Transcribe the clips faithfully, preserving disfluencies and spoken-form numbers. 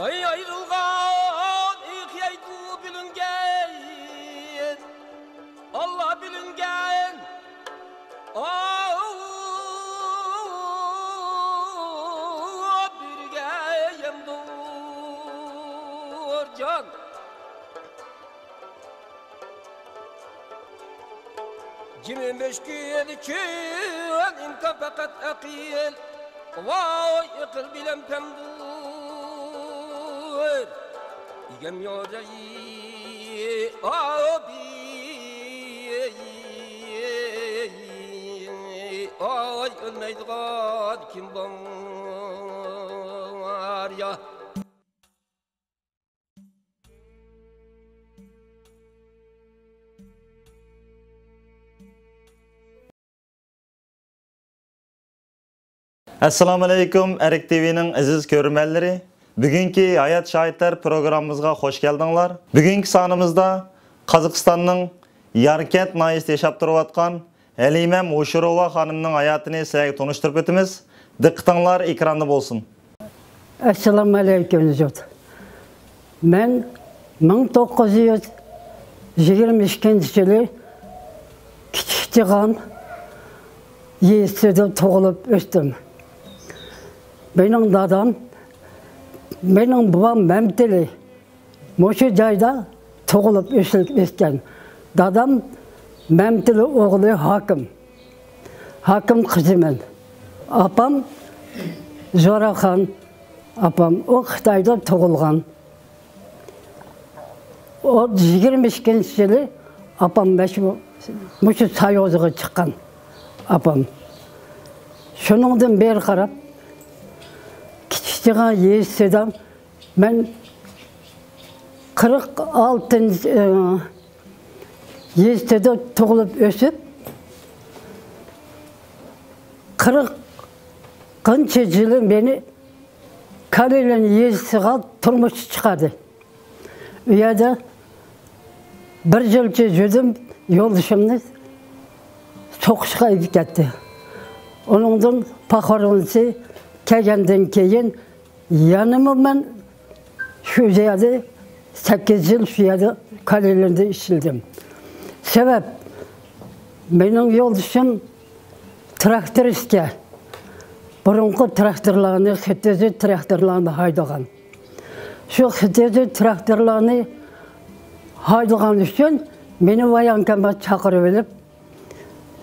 ئاي ئايرىلغان ئېقىيدۇ بىلىنگەن، ئاللا بىلىنگەن. ئاۋۇ بىرگە يەمدۇر جان. جىمى مۈشكۈل چۈن ئىمكان پەقەت ئەقىل. ۋاي ئەقىل بىلەن پەمدۇر ئىگەم يوجاي ئابى. ئاي ئۆلمەيدىغان كىم بار يا؟ ئەسسالامۇئەلەيكۇم، ئەرك تىۋىنىڭ ئەزىز كۆرۈرمەنلىرى. بۈگۈنكى ھايات شاھىتلار پروگراممىمىزغا خوش كەلدىڭلار. بۈگۈنكى سانىمىزدا قازاقىستاننىڭ ياركەنت ناھىيەسىدە ياشاپ تۇرۇۋاتقان ھەلىمە موشۇروۋا خانىمنىڭ ھاياتىنى سىلەرگە تونۇشتۇرۇپ ئۆتىمىز. دىققىتىڭلار ئېكراندا بولسۇن. ئەسسالامۇئەلەيكۇم، جۇت. مەن مىڭ توققۇز يۈز يىگىرمە ئىككىنچى يىلى كىچىك چىغان يېزىسىدا تۇغۇلۇپ ئۆستۈم. مېنىڭ دادام، مېنىڭ بوۋام مەمتىلى. مۇشۇ جايدا تۇغۇلۇپ ئۆسۈلۈپ ئۆسكەن. دادام مەمتىلى ئوغلى ھاكىم. ھاكىم قىزى مەن. ئاپام زوراخان، ئاپام ئۇ خىتايدا تۇغۇلغان. ئۇ يىگىرمە ئىككىنچى يىلى ئاپام مەشۇ، مۇشۇ سايوزغا چىققان ئاپام. شۇنىڭدىن بېرى قاراپ كىچىك چىغان يېزىسىدا مەن قىرىق ئالتىنچى، ئى، يېزىسىدا تۇغۇلۇپ ئۆسۈپ، قىرىقىنچى يىلى مېنى كالىلىن يېزىسىغا تۇرمۇشقا چىقاردى. ئۇ يەردە بىر يىلچە يۈردۈم، يولدىشىمنى سوقۇشقا ئېلىپ كەتتى. ئۇنىڭدىن پاخورونسى كەلگەندىن كېيىن يەنىمۇ مەن شۇ يەردە سەككىز يىل شۇ يەردە كالىلىندا ئىشلىدىم. سەۋەب، مېنىڭ يولدىشىم تراكتورىستكە، بۇرۇنقى تراكتورلارنى، خېتىزى تراكتورلارنى ھايدىغان. شۇ خېتىزى تراكتورلارنى ھايدىغان ئۈچۈن مېنى ۋايانكامغا چاقىرىۋېلىپ،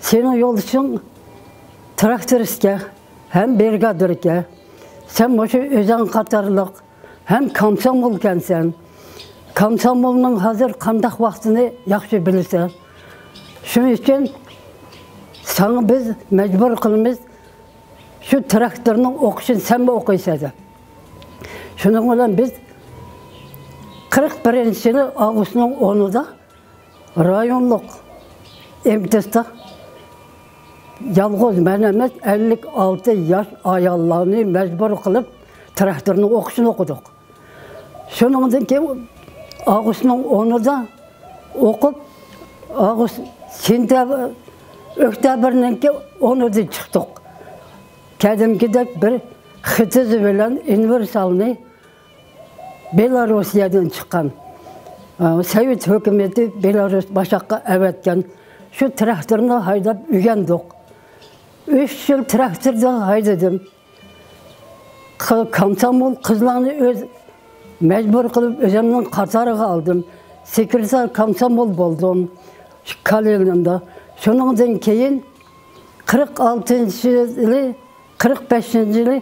سېنىڭ يولدىشىڭ تراكتورىستكەن ھەم برىگادىركەن. سەن مۇشۇ ئۆزەڭ قاتارلىق ھەم كامسومولكەنسەن. كامسومولنىڭ ھازىر قانداق ۋاقتىنى ياخشى بىلىسەن. شۇنىڭ ئۈچۈن ساڭا بىز مەجبۇر قىلىمىز، شۇ تراكتورنىڭ ئوقۇشىنى سەنمۇ ئوقۇيسەن دەپ. شۇنىڭ بىلەن بىز قىرىق بىرىنچى يىلى ئاۋغۇستنىڭ ئونىدا رايونلۇق ئىمتىستا يالغۇز مەن ئەمەس، ئەللىك ئالتە ياش ئاياللارنى مەجبۇر قىلىپ تراكتورنىڭ ئوقۇشىنى ئوقۇدۇق. شۇنىڭدىن كېيىن ئاۋغۇستنىڭ ئونىدا ئوقۇپ، ئاۋغۇست، سېنتەبىر، ئۆكتەبىرنىڭكى ئونىدا چىقتۇق. قەدىمكىدەك بىر خېتىزى بىلەن ئۇنىۋېرسالنى بېلاروسىيەدىن چىققان، ئە، سوۋېت ھۆكۈمىتى بېلارۇس باشاققا ئەۋەتكەن شۇ تراكتورنى ھايداپ ئۆگەندۇق. ئۈچ يىل تراكتوردا ھايدىدىم. قى-، كامسومول قىزلارنى ئۆز مەجبۇر قىلىپ ئۆزۈمنىڭ قاتارىغا ئالدىم. سېكرېتار كامسومول بولدۇم شۇ كالىنىندا. شۇنىڭدىن كېيىن قىرىق ئالتىنچى يىلى، قىرىق بەشىنچى يىلى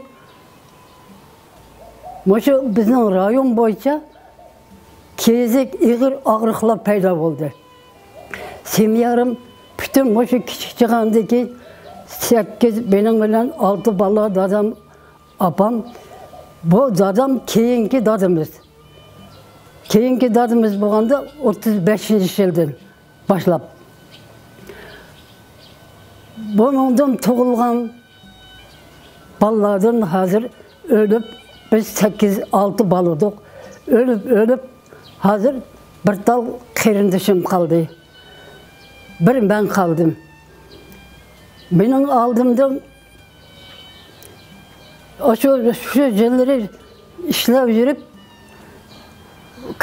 مۇشۇ بىزنىڭ رايون بويىچە كېسەك ئېغىر ئاغرىقلار پەيدا بولدى. سېمىيەم پۈتۈن مۇشۇ كىچىك چىغاندىكى سەككىز، مېنىڭ بىلەن ئالتە بالا، دادام، ئاپام. بۇ دادام كېيىنكى دادىمىز. كېيىنكى دادىمىز بولغاندا ئوتتۇز بەشىنچى يىلدىن باشلاپ. بۇنىڭدىن تۇغۇلغان بالىلاردىن ھازىر ئۆلۈپ، بىز سەككىز، ئالتە بالا ئىدۇق. ئۆلۈپ، ئۆلۈپ، ھازىر بىر تال قېرىندىشىم قالدى. بىر مەن قالدىم. مېنىڭ ئالدىمدا ئاشۇ، شۇ يىللىرى ئىشلەپ يۈرۈپ،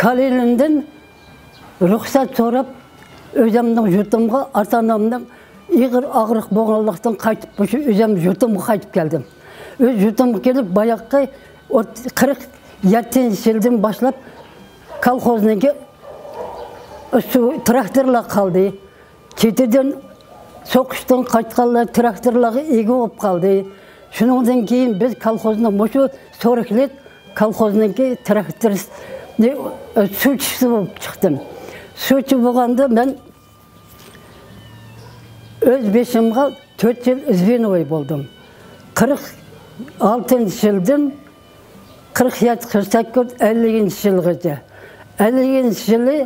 تالىيىندىن رۇخسەت سوراپ، ئۆزۈمنىڭ يۇرتۇمغا، ئاتا-ئانامنىڭ ئېغىر ئاغرىق بولغانلىقتىن قايتىپ، مۇشۇ ئۆزۈم يۇرتۇمغا قايتىپ كەلدىم. ئۆز يۇرتۇمغا كېلىپ، باياققى ئوت-، قىرىق يەتتىنچى يىلدىن باشلاپ كولخوزنىڭكى شۇ تىراكتورلار قالدى. چېتىدىن سوقۇشتىن قايتقانلار تىراكتورلارغا ئىگە بولۇپ قالدى. شۇنىڭدىن كېيىن بىز كولخوزنىڭ مۇشۇ سورۇكلىق كولخوزنىڭكى تىراكتورنى، ئە، سۇچىسى بولۇپ چىقتىم. سۇچى بولغاندا مەن ئۆز بېشىمغا تۆت يىل ئىزۋېنوي بولدۇم. قىرىق ئالتىنچى يىلدىن قىرىق يەتتە، قىرىق سەككىز، ئەللىكىنچى يىلغىچە. ئەللىكىنچى يىلى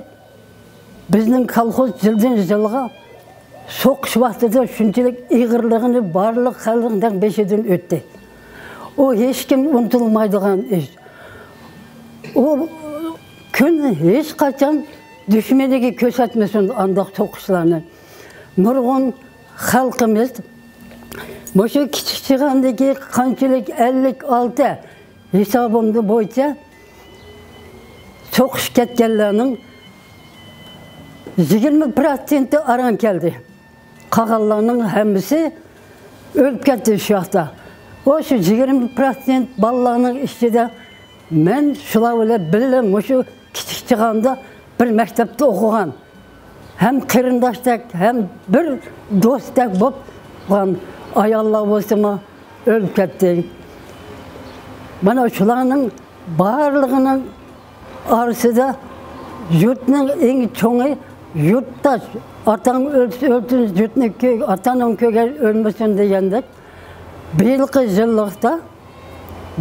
بىزنىڭ كولخوز يىلدىن يىلغا سوقۇش ۋاقتىدا شۇنچىلىك ئېغىرلىقىنى بارلىق خەلقنىڭ بېشىدىن ئۆتتى. ئۇ ھېچكىم ئۇنتۇلمايدىغان ئىش. ئۇ كۈن ھېچقاچان دۈشمىنىگە كۆرسەتمىسۇن ئانداق سوقۇشلارنى. نۇرغۇن خەلقىمىز مۇشۇ كىچىك چىغاندىكى قانچىلىك، ئەللىك ئالتە ھېسابىمدا بويىچە سوقۇشقا كەتكەنلەرنىڭ يىگىرمە پىروتسېنتى ئاران كەلدى. قالغانلارنىڭ ھەممىسى ئۆلۈپ كەتتى شۇ ياقتا. ئۇ شۇ يىگىرمە پىروتسېنت بالىلارنىڭ ئىچىدە مەن شۇلار بىلەن بىللە مۇشۇ كىچىك چىغاندا بىر مەكتەپتە ئوقۇغان، ھەم قېرىنداشتەك، ھەم بىر دوستتەك بولۇپ قالغان ئاياللار بولسىمۇ ئۆلۈپ كەتتى. مانا شۇلارنىڭ بارلىقىنىڭ ئارىسىدا يۇرتنىڭ ئەڭ چوڭى يۇرتداش، ئاتاڭ ئۆلسە ئۆلسۇن، يۇرتنى كۆ-، ئاتا-ئاناڭ كۆرگەن ئۆلمىسۇن دېگەندەك، بىيىلقى يىللىقتا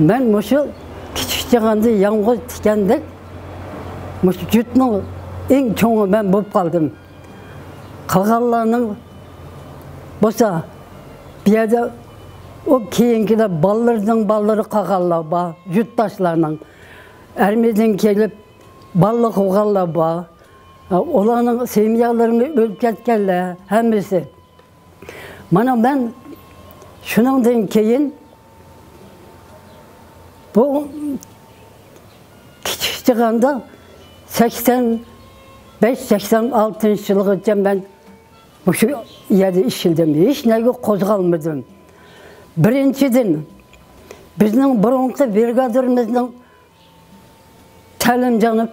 مەن مۇشۇ كىچىك چىغاندا يالغۇز تىكەندەك، مۇشۇ يۇرتنىڭ ئەڭ چوڭى مەن بولۇپ قالدىم. قالغانلارنىڭ بولسا، بۇ يەردە ئۇ كېيىنكىلەر، بالىلىرىنىڭ بالىلىرى قالغانلار بار، يۇرتداشلارنىڭ. ئارمىيەدىن كېلىپ بالىلىق بولغانلار بار. ئۇلارنىڭ سېميالىرىمۇ ئۆلۈپ كەتكەنلەر ھەممىسى. مانا مەن شۇنىڭدىن كېيىن بۇ كىچىك چىغاندا سەكسەن بەش، سەكسەن ئالتىنچى يىلغىچە مەن مۇشۇ يەردە ئىشلىدىم. ھېچ نەگە قوزغالمىدىم. بىرىنچىدىن، بىزنىڭ بۇرۇنقى برىگادىرىمىزنىڭ تەلىم جانىپ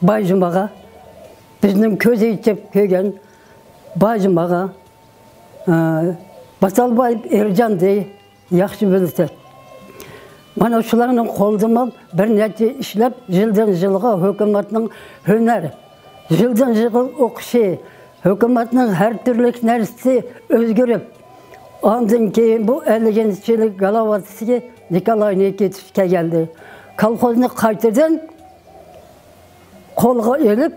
بايجۇماغا، بىزنىڭ كۆز ئېچىپ كۆرگەن بايجۇماغا، ئە، باتالبايېۋ ئېرجان دەي ياخشى بىلسە. مانا شۇلارنىڭ قولىدىمۇ بىر نەچچە ئىشلەپ، يىلدىن يىلغا ھۆكۈمەتنىڭ ھۈنەر، يىلدىن يىلغا ئوقۇشى، ھۆكۈمەتنىڭ ھەر تۈرلۈك نەرسىسى ئۆزگىرىپ، ئاندىن كېيىن بۇ ئەللىكىنچى يىلى گالاباتسكىي نىكولاي نىكىتىچ كەلگەندى. كولخوزنى قايتىدىن قولغا ئېلىپ،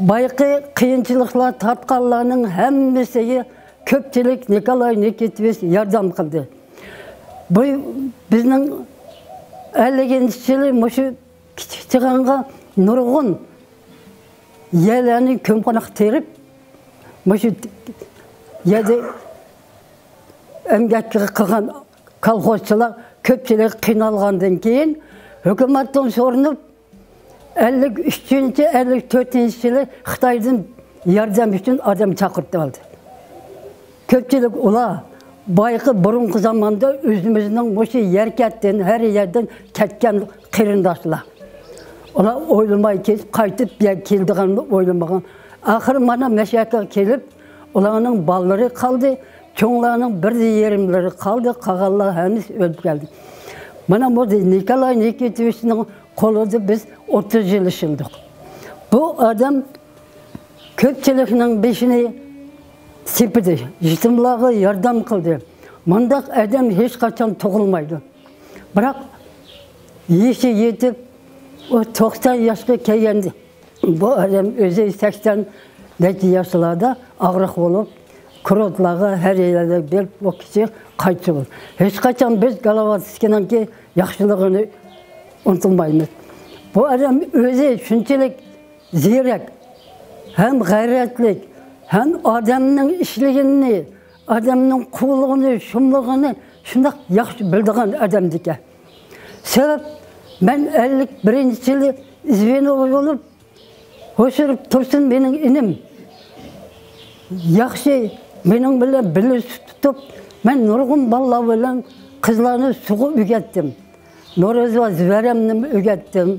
بايىقى قىيىنچىلىقلار تارتقانلارنىڭ ھەممىسىگە كۆپچىلىك نىكولاي نىكىتىچ ياردەم قىلدى. بۇ بىزنىڭ ئەللىكىنچى يىلى مۇشۇ كىچىك چىغانغا نۇرغۇن يەرلەرنى كۆممىقوناق تېرىپ، مۇشۇ يەردە ئەمگەك قىلغان كولخوزچىلار كۆپچىلىك قىينالغاندىن كېيىن، ھۆكۈمەتتىن سورىنىپ، ئەللىك ئۈچىنچى، ئەللىك تۆتىنچى يىلى خىتايدىن ياردەم ئۈچۈن ئادەم چاقىرتىۋالدى. كۆپچىلىك ئۇلار بايىقى بۇرۇنقى زاماندا ئۆزىمىزنىڭ مۇشۇ يەركەنتتىن، ھەر يەردىن كەتكەن قېرىنداشلار. ئۇلار ئويلىماي كېتىپ، قايتىپ بۇ يەرگە كېلىدىغاننى ئويلىمىغان. ئاخىرى مانا مەشەققە كېلىپ، ئۇلارنىڭ بالىلىرى قالدى، چوڭلارنىڭ بىر يېرىملىرى قالدى، قالغانلار ھەممىسى ئۆلۈپ كەلدى. مانا بۇ نىكولاي نىكىتىچنىڭ قولىدا بىز ئوتتۇز يىل ئىشلىدۇق. بۇ ئادەم كۆپچىلىكنىڭ بېشىنى سىيپىدى، يېتىملارغا ياردەم قىلدى. مۇنداق ئادەم ھېچقاچان تۇغۇلمايدۇ. بىراق يېشى يېتىپ، ئۇ توقسان ياشقا كەلگەندە، بۇ ئادەم ئۆزى سەكسەن نەچچە ياشلاردا ئاغرىق بولۇپ، كۇرورتلارغا، ھەر يەرلەرگە بېرىپ، ئۇ كىشى قايتىش بولدى. ھېچقاچان بىز گالاباتسكىينىڭكى ياخشىلىقىنى ئۇنتۇمايمىز. بۇ ئادەم ئۆزى شۇنچىلىك زېرەك، ھەم غەيرەتلىك، ھەم ئادەمنىڭ ئىشلىگىنىنى، ئادەمنىڭ قۇۋلۇقىنى، شۇملۇقىنى شۇنداق ياخشى بىلىدىغان ئادەمدىكەن. سەۋەب، مەن ئەللىك بىرىنچى يىلى ئىزۋېنوۋ بولۇپ، ھوشۇرۇپ تۇرسۇن مېنىڭ ئىنىم. ياخشى، مېنىڭ بىلەن بىللە تۇتۇپ، مەن نۇرغۇن بالىلار بىلەن قىزلارنى سۇغا ئۆگەتتىم. نورۇزوۋا زۇۋەرەمنىمۇ ئۆگەتتىم.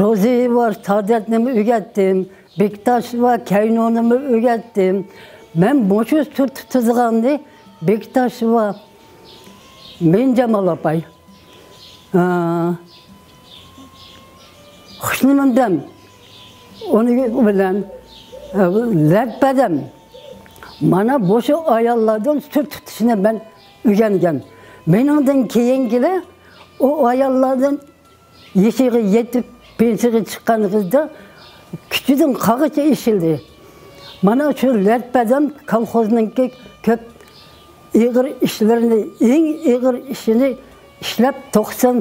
روزىيېۋا سادەتنىمۇ ئۆگەتتىم. بېكتاشېۋا كەينۇنىمۇ ئۆگەتتىم. مەن مۇشۇ سۇ تۇتىدىغاننى بېكتاشېۋا مىنجامال ئاپاي، ئا، خۇشنىمەمدەم، ئۇنى بىلەن، ئا، لەتپەدەم. مانا مۇشۇ ئاياللاردىن سۇ تۇتۇشنى مەن ئۆگەنگەن. مېنىڭدىن كېيىنكىلەر ئۇ ئاياللاردىن يېشىغا يېتىپ، پېنسىيىگە چىققان قىزدا كۈچىدىن قاغىچە ئېشىلدى. مانا شۇ لەتپەدەم كولخوزنىڭكى كۆپ ئېغىر ئىشلىرىنى، ئەڭ ئېغىر ئىشىنى ئىشلەپ، توقسان،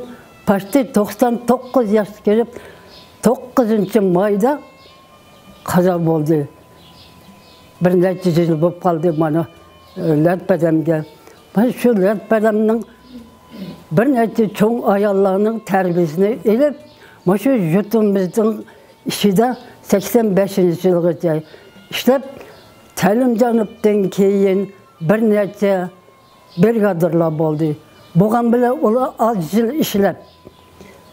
پاشتى توقسان توققۇز ياشقا كىرىپ، توققۇزىنچى مايدا قازا بولدى. بىر نەچچە يىل بولۇپ قالدى مانا، ئە، لەتپەدەمگە. مانا شۇ لەتپەدەمنىڭ بىر نەچچە چوڭ ئاياللارنىڭ تەربىيىسىنى ئېلىپ، مانا شۇ يۇرتىمىزنىڭ ئىچىدە سەكسەن بەشىنچى يىلغىچە ئىشلەپ، تەلىمجانوفتىن كېيىن بىر نەچچە برىگادىرلار بولدى. بولغان بىلەن ئۇلار ئاز يىل ئىشلەپ،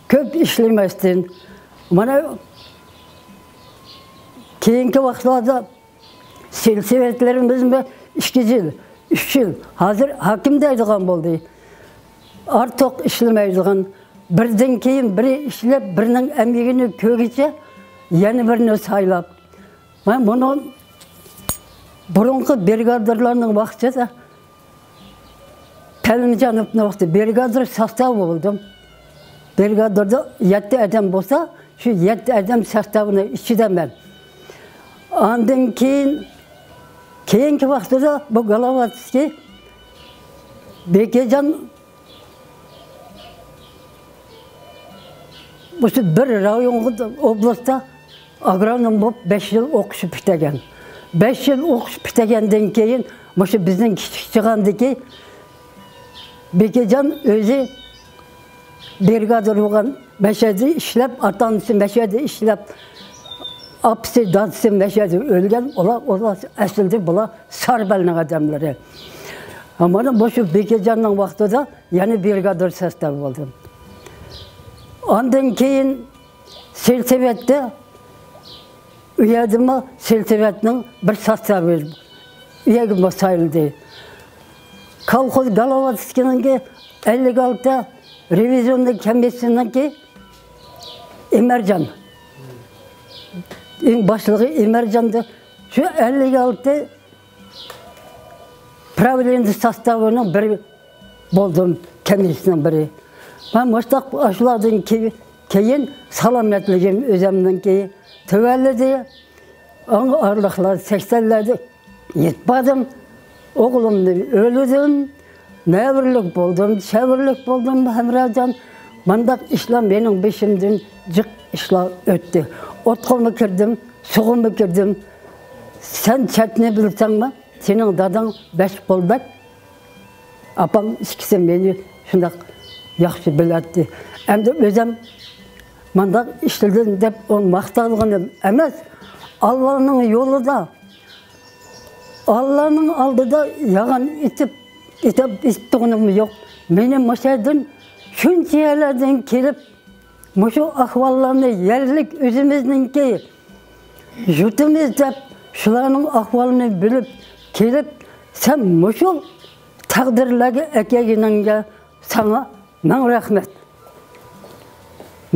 كۆپ ئىشلىمەستىن، مانا، كېيىنكى ۋاقىتلاردا سېلسېۋەتلىرىمىزمۇ ئىككى يىل، ئۈچ يىل، ھازىر ھاكىم دەيدىغان بولدى. ئارتۇق ئىشلىمەيدىغان، بىردىن كېيىن بىرى ئىشلەپ، بىرىنىڭ ئەمگىكىنى كۆرگۈچە يەنە بىرىنى سايلاپ. مەن بۇنى بۇرۇنقى برىگادىرلارنىڭ ۋاقتىدا، تەلىمجانوفنىڭ ۋاقتىدا برىگادىر ساستاۋى بولدۇم. برىگادىردا يەتتە ئادەم بولسا، شۇ يەتتە ئادەم ساستاۋىنىڭ ئىچىدە مەن. ئاندىن كېيىن، كېيىنكى ۋاقتىدا بۇ گولوۋاتسكىي، بېكىجان مۇشۇ بىر رايونغا، ئوبلاستتا ئاگرونوم بولۇپ بەش يىل ئوقۇشى پۈتتۈرگەن. بەش يىل ئوقۇشى پۈتتۈرگەندىن كېيىن، مۇشۇ بىزنىڭ كىچىك چىغاندىكى بېكىجان ئۆزى برىگادىر بولغان، مەشەدە ئىشلەپ، ئاتا-ئانىسى مەشەدە ئىشلەپ، ئاپىسى، دادىسى مەشەدە ئۆلگەن. ئۇلار، ئۇلار ئەسلىدە بۇلار ساربەلنىڭ ئادەملىرى. مانا مۇشۇ بېكىجاننىڭ ۋاقتىدا يەنە برىگادىر سوستاۋى بولدۇم. ئاندىن كېيىن سېلسېۋەتتە، ئۇ يەردىمۇ سېلسېۋەتنىڭ بىر سوستاۋى ئۇ يەرگىمۇ سايلىدى. كولخوز گولوۋاتسكىينىڭكى ئەللىك ئالتە رېۋىزىيوننىڭ كومىتېتىنىڭكى ئىمەرجان. ئەڭ باشلىقى ئىمەرجاندى. شۇ ئەللىك ئالتە پراۋلېنىيە سوستاۋىنىڭ بىرى بولدۇم، كومىتېتنىڭ بىرى. مەن مۇشتاق ئاشۇلاردىن كېي-، كېيىن سالامەتلىكىم ئۆزۈمنىڭكى تۆۋەنلىدى. ئاڭ ئارىلىقلار سەكسەنلەردە يېتىپ باردىم. ئوغلۇمنى ئۆيلىدىم. نەۋرىلىك بولدۇم، چەۋرىلىك بولدۇم، ھەمراجان. مانداق ئىشلار مېنىڭ بېشىمدىن جىق ئىشلار ئۆتتى. ئوتقىمۇ كىردىم، سۇغىمۇ كىردىم. سەن چەتنى بىلسەڭمۇ، سېنىڭ داداڭ بەش قول بەگ، ئاپام ئىككىسى مېنى شۇنداق ياخشى بىلەتتى. ئەمدى ئۆزۈم مانداق ئىشلىدىم دەپ ئۇنى ماختالغىنىم ئەمەس. ئاللانىڭ يولىدا، ئاللانىڭ ئالدىدا يالغان ئېيتىپ، ئېيتىپ، ئېيتىدىغىنىم يوق. مېنى مۇشۇ يەردىن، شۇنچە يەرلەردىن كېلىپ، مۇشۇ ئەھۋاللارنى يەرلىك ئۆزىمىزنىڭكى يۇرتىمىز دەپ، شۇلارنىڭ ئەھۋالىنى بىلىپ كېلىپ، سەن مۇشۇ تەقدىرلەرگە ئەكەلگىنىڭگە ساڭا مىڭ رەھمەت.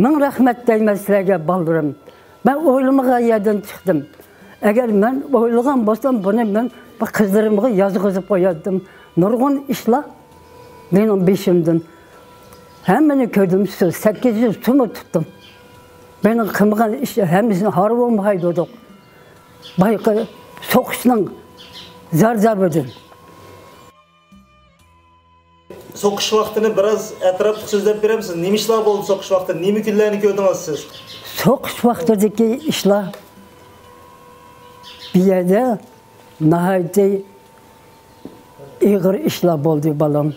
مىڭ رەھمەت دەيمەن سىلەرگە، بالىلىرىم. مەن ئويلىمىغان يەردىن چىقتىم. ئەگەر مەن ئويلىغان بولسام، بۇنى مەن بۇ قىزلىرىمغا يازغۇزۇپ قوياتتىم. نۇرغۇن ئىشلار مېنىڭ بېشىمدىن. ھەممىنى كۆردۈم، سۇ، سەككىز يىل سۇمۇ تۇتتۇم. مېنىڭ قىلمىغان ئىش ھەممىسىنى ھارۋىمۇ ھايدىدۇق. بايىقى سوقۇشنىڭ زار-زارىدىن. سوقۇش ۋاقتىنى بىراز ئەتراپلىق سۆزلەپ بېرەمسىز؟ نېمە ئىشلار بولدى سوقۇش ۋاقتىدا؟ نېمە كۈنلەرنى كۆردىڭىز سىز؟ سوقۇش ۋاقتىدىكى ئىشلار بۇ يەردە ناھايىتى ئېغىر ئىشلار بولدى، بالام.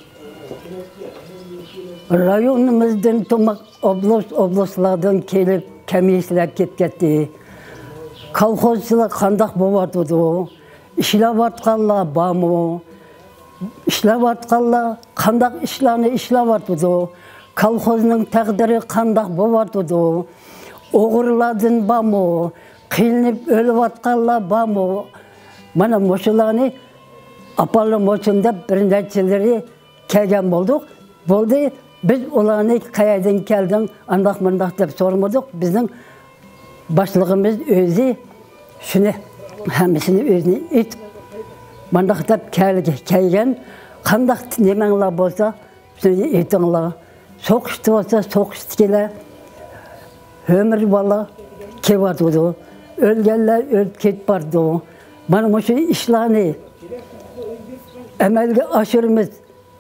رايونىمىزدىن تۇماق ئوبلاست، ئوبلاستلاردىن كېلىپ، كومىسسىيەلەر كېلىپ كەتتى. كولخوزچىلار قانداق بولۇۋاتىدۇ؟ ئىشلەۋاتقانلار بارمۇ؟ ئىشلەۋاتقانلار قانداق ئىشلارنى ئىشلەۋاتىدۇ؟ كولخوزنىڭ تەقدىرى قانداق بولۇۋاتىدۇ؟ ئوغرىلاردىن بارمۇ؟ قىينىلىپ ئۆلۈۋاتقانلار بارمۇ؟ مانا مۇشۇلارنى ئاپارلىمىسۇن دەپ بىر نەچچىلىرى كەلگەن بولدۇق. بولدى، بىز ئۇلارنى قەيەردىن كەلدىڭ، ئانداق مۇنداق دەپ سورىمىدۇق. بىزنىڭ باشلىقىمىز ئۆزى شۇنى ھەممىسىنى ئۆزىنى ئېيتىپ، مانداق دەپ كەل-، كەلگەن، قانداق نېمەڭلار بولسا شۇنى ئېيتىڭلار. سوقۇشتا بولسا سوقۇشتىكىلەر ئۆمۈر بالا كېلىۋاتىدۇ. ئۆلگەنلەر ئۆلۈپ كېتىپ بارىدۇ. مانا مۇشۇ ئىشلارنى ئەمەلگە ئاشۇرىمىز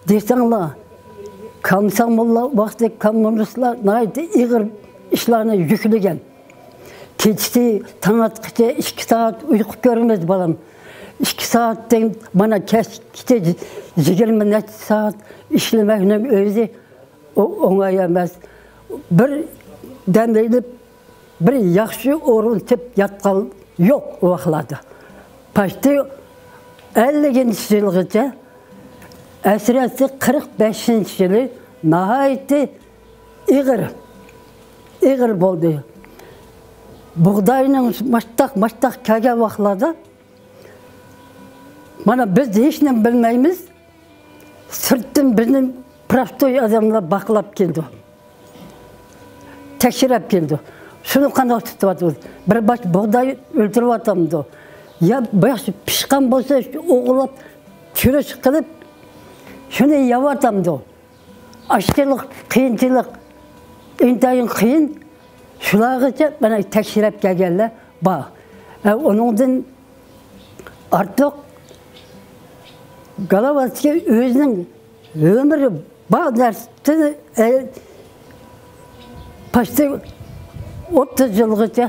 دېسەڭلار، كومسوموللار ۋاقتى كوممۇنىستلار ناھايىتى ئېغىر ئىشلارنى يۈكلىگەن. كېچىسى تاڭ ئاتقىچە ئىككى سائەت ئۇيقۇ كۆرىمىز، بالام. ئىككى سائەتتىن مانا كەچكىچە يىگىرمە نەچچە سائەت ئىشلىمەكنىڭ ئۆزى ئو-، ئوڭاي ئەمەس. بىر دەم ئېلىپ، بىر ياخشى ئورۇن تېپىپ ياتقان يوق ئۇ ۋاقىتلاردا. پاشتى ئەللىكىنچى يىلغىچە، ئەسلىدە قىرىق بەشىنچى يىلى ناھايىتى ئېغىر، ئېغىر بولدى. بۇغداينىڭ ماشتاق، ماشتاق كەلگەن ۋاقىتلاردا، مانا بىز ھېچنېمە بىلمەيمىز. سىرتتىن بىزنى پراستوي ئادەملەر باقلاپ كېلىدۇ. تەكشۈرۈپ كېلىدۇ. شۇنى قانداق تۇتۇۋاتىمىز؟ بىر باش بۇغداي ئۆلتۈرۈۋاتامدۇ؟ يا باشقا پىشقان بولسا، شۇ ئوغۇرلاپ، چۈرۈش قىلىپ، شۇنى يەۋاتامدۇ؟ ئاشچىلىق، قىيىنچىلىق، ئىنتايىن قىيىن. شۇلارغىچە مانا تەكشۈرۈپ كەلگەنلەر بار. ئە، ئۇنىڭدىن ئارتۇق گالاباتسكىي ئۆزىنىڭ ئۆمرى بار نەرسىنى، ئە، پاشتى ئوتتۇز يىلغىچە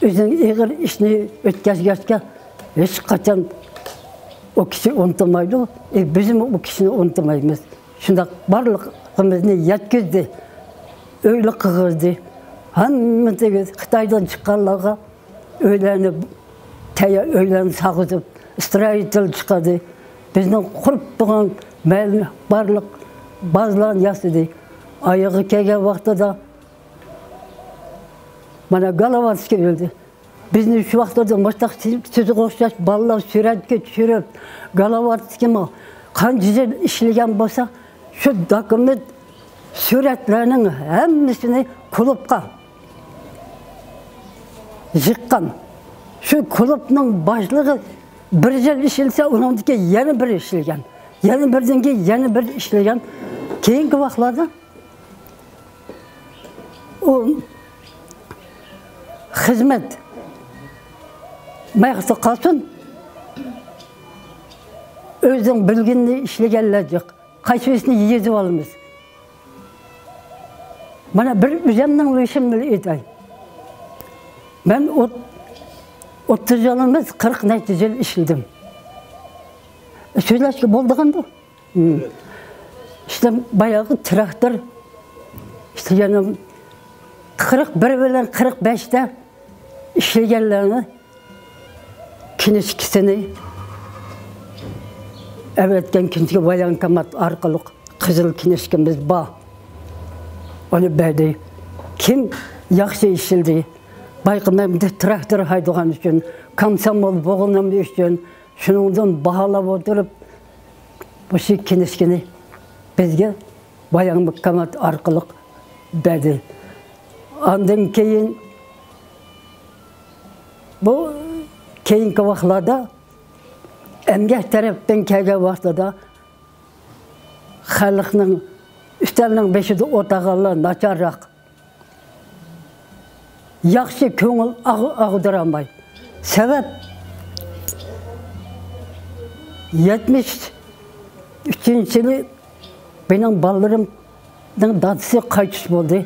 ئۆزىنىڭ ئېغىر ئىشىنى ئۆتكەزگەچكە، ھېچقاچان ئۇ كىشى ئۇنتۇمايدۇ. ئى، بىزمۇ ئۇ كىشىنى ئۇنتۇمايمىز. شۇنداق بارلىقىمىزنى يەتكۈزدى. ئۆيلۈك قىلغۇزدى. ھەممىسىگە، خىتايدىن چىققانلارغا ئۆيلەرنى، تەييار ئۆيلەرنى سالغۇزۇپ، ئىسترويىتېل چىقاردى. بىزنىڭ قۇرۇپ تۇرغان مەھەللىنى بارلىق بازىلارنى ياسىدى. ئايىغى كەلگەن ۋاقتىدا مانا گالاباتسكىي ئۆلدى. بىزنى شۇ ۋاقىتلاردا مۇشۇنداق سىزگە ئوخشاش بالىلار سۈرەتكە چۈشۈرۈپ، گالاباتسكىيمۇ قانچە يىل ئىشلىگەن بولسا، شۇ دوكۇمېنت سۈرەتلەرنىڭ ھەممىسىنى كۇلۇبقا يىغقان. شۇ كۇلۇبنىڭ باشلىقى بىر يىل ئىشلىسە، ئۇنىڭدىن كېيىن يەنە بىر ئىشلىگەن. يەنە بىردىن كېيىن يەنە بىر ئىشلىگەن. كېيىنكى ۋاقىتلاردا ئۇ خىزمەت مەيەردە قالسۇن، ئۆزىنىڭ بىلگىنىنى ئىشلىگەنلەر جىق. قايسىبىرسىنى يېزىپ ئالىمىز؟ مانا بىر ئۆزۈمنىڭ ئىشىمنى ئېيتاي. مەن ئوت-، ئوتتۇز يىل ئەمەس، قىرىق نەچچە يىل ئىشلىدىم. سۆزلەشكە بولىدىغاندۇ؟ ھىم. ئىشتە باياقى تىراكتور، ئىشتە يەنە قىرىق بىر بىلەن قىرىق بەشتە ئىشلىگەنلەرنى كىنىشكىسىنى ئەۋەتكەن كىنىشكا ۋايانكومات ئارقىلىق قىزىل كىنىشكىمىز بار. ئۇنى بەردى. كىم ياخشى ئىشلىدى؟ بايقى مەمتىك تىراكتور ھەيدىغان ئۈچۈن، كومسومول بولغىنىم ئۈچۈن، شۇنىڭدىن باھالاپ ئولتۇرۇپ، مۇشۇ كىنىشكىنى بىزگە بايانكومات ئارقىلىق بەردى. ئاندىن كېيىن بۇ كېيىنكى ۋاقىتلاردا ئەمگەك تەرەپتىن كەلگەن ۋاقتىدا خەلقنىڭ ئۈستەلنىڭ بېشىدا ئولتۇرغانلار ناچارراق، ياخشى كۆڭۈل ئاغ-، ئاغدۇرالماي. سەۋەب، يەتمىش ئۈچىنچى يىلى مېنىڭ بالىلىرىمنىڭ دادىسى قايتىش بولدى.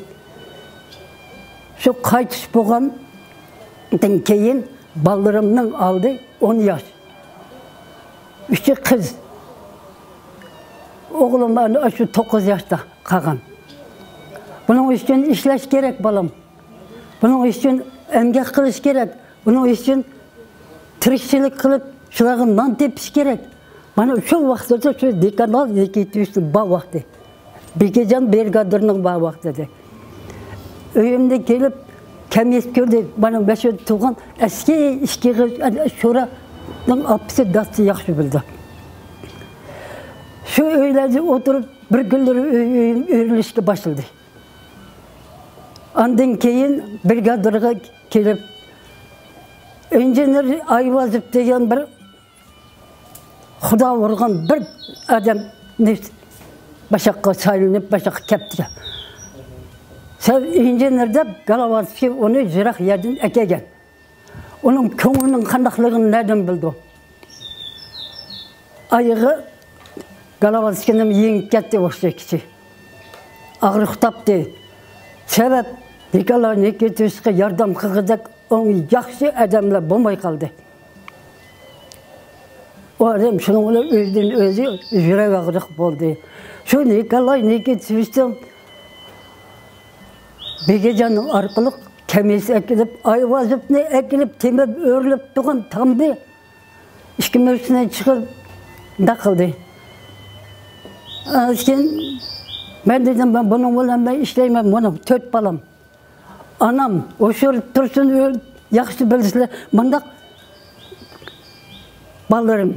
شۇ قايتىش بولغاندىن كېيىن بالىلىرىمنىڭ ئالدى ئون ياش. ئۈچى قىز. ئوغلۇم ئەنە شۇ توققۇز ياشتا قالغان. بۇنىڭ ئۈچۈن ئىشلەش كېرەك، بالام. بۇنىڭ ئۈچۈن ئەمگەك قىلىش كېرەك. بۇنىڭ ئۈچۈن تىرىكچىلىك قىلىپ، شۇلارغا نان تېپىش كېرەك. مانا شۇ ۋاقىتتا شۇ دېكانال نىكىتىچنىڭ بار ۋاقتى. بېكىجان بىرگادىرنىڭ بار ۋاقتىدا. ئۆيۈمدە كېلىپ، كەمىيىس كۆردى. مانا مەشۇ تۇغان ئەسكى ئىككى قىز، شورانىڭ ئاپىسى دادىسى ياخشى بىلىدۇ. شۇ ئۆيلەردە ئولتۇرۇپ، بىر كۈنلىرى ئۆي-، ئۆيۈم ئۆرۈلۈشكە باشلىدى. ئاندىن كېيىن برىگادىرغا كېلىپ، ئىنژېنېر ئايۋازوف دېگەن بىر خۇدا ئۇرغان بىر ئادەم باشاققا سايلىنىپ، باشاققا كەپتىكەن. سەن ئىنژېنېر دەپ، گالۋاتسكىي ئۇنى يىراق يەردىن ئەكەلگەن. ئۇنىڭ كۆڭلىنىڭ قانداقلىقىنى نەدىن بىلىدۇ؟ ئايىغى گالۋاتسكىينىڭ يېڭىپ كەتتى ئوخشايدۇ. ئاغرىق تاپتى. سەۋەب، نىكولاي نىكىتىچقا ياردەم قىلغۇدەك ئوڭ ياخشى ئادەملەر بولماي قالدى. ئۇ ئادەم شۇنىڭ بىلەن ئۆزىدىن ئۆزى يۈرەك ئاغرىق بولدى. شۇ نىكولاي نىكىتىچنىڭ بېكىجاننىڭ ئارقىلىق كەمىيىسى ئەكېلىپ، ئايۋازوفنى ئەكېلىپ تېمىپ ئۆرۈلۈپ تۇرغان تامنى ئىككى مۈرىسىنى چىقىپ، مۇنداق قىلدى. ئاندىن كېيىن مەن دېدىم، مەن بۇنىڭ بىلەن مەن ئىشلەيمەن، مانا تۆت بالام. ئانام، ھوشۇر تۇرسۇن، ياخشى بىلىسىلەر، مۇنداق بالىلىرىم.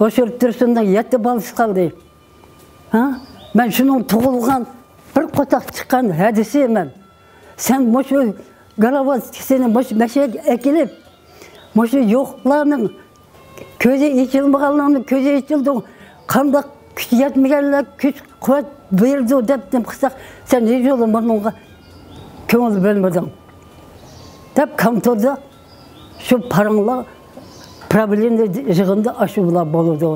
ھوشۇر تۇرسۇننىڭ يەتتە بالىسى قالدى. ھە؟ مەن شۇنىڭ تۇغۇلغان، بىر قورساق چىققان ھەدىسى مەن. سەن مۇشۇ گالۋاتسكىينى مۇشۇ مەشەگە ئەكېلىپ، مۇشۇ يوقلارنىڭ كۆزى ئېچىلمىغانلارنىڭ كۆزى ئېچىلدى. قانداق كۈچ يەتمىگەنلەر كۈچ قۇۋۋەت بېرىدۇ دەپ نېمە قىلساق، سەن ھېچيولى مۇنىڭغا كۆڭۈل بۆلمىدىڭ، دەپ كانتوردا شۇ پاراڭلار، پراۋېلنىي يىغىندا ئاشۇ بۇلار بولىدۇ.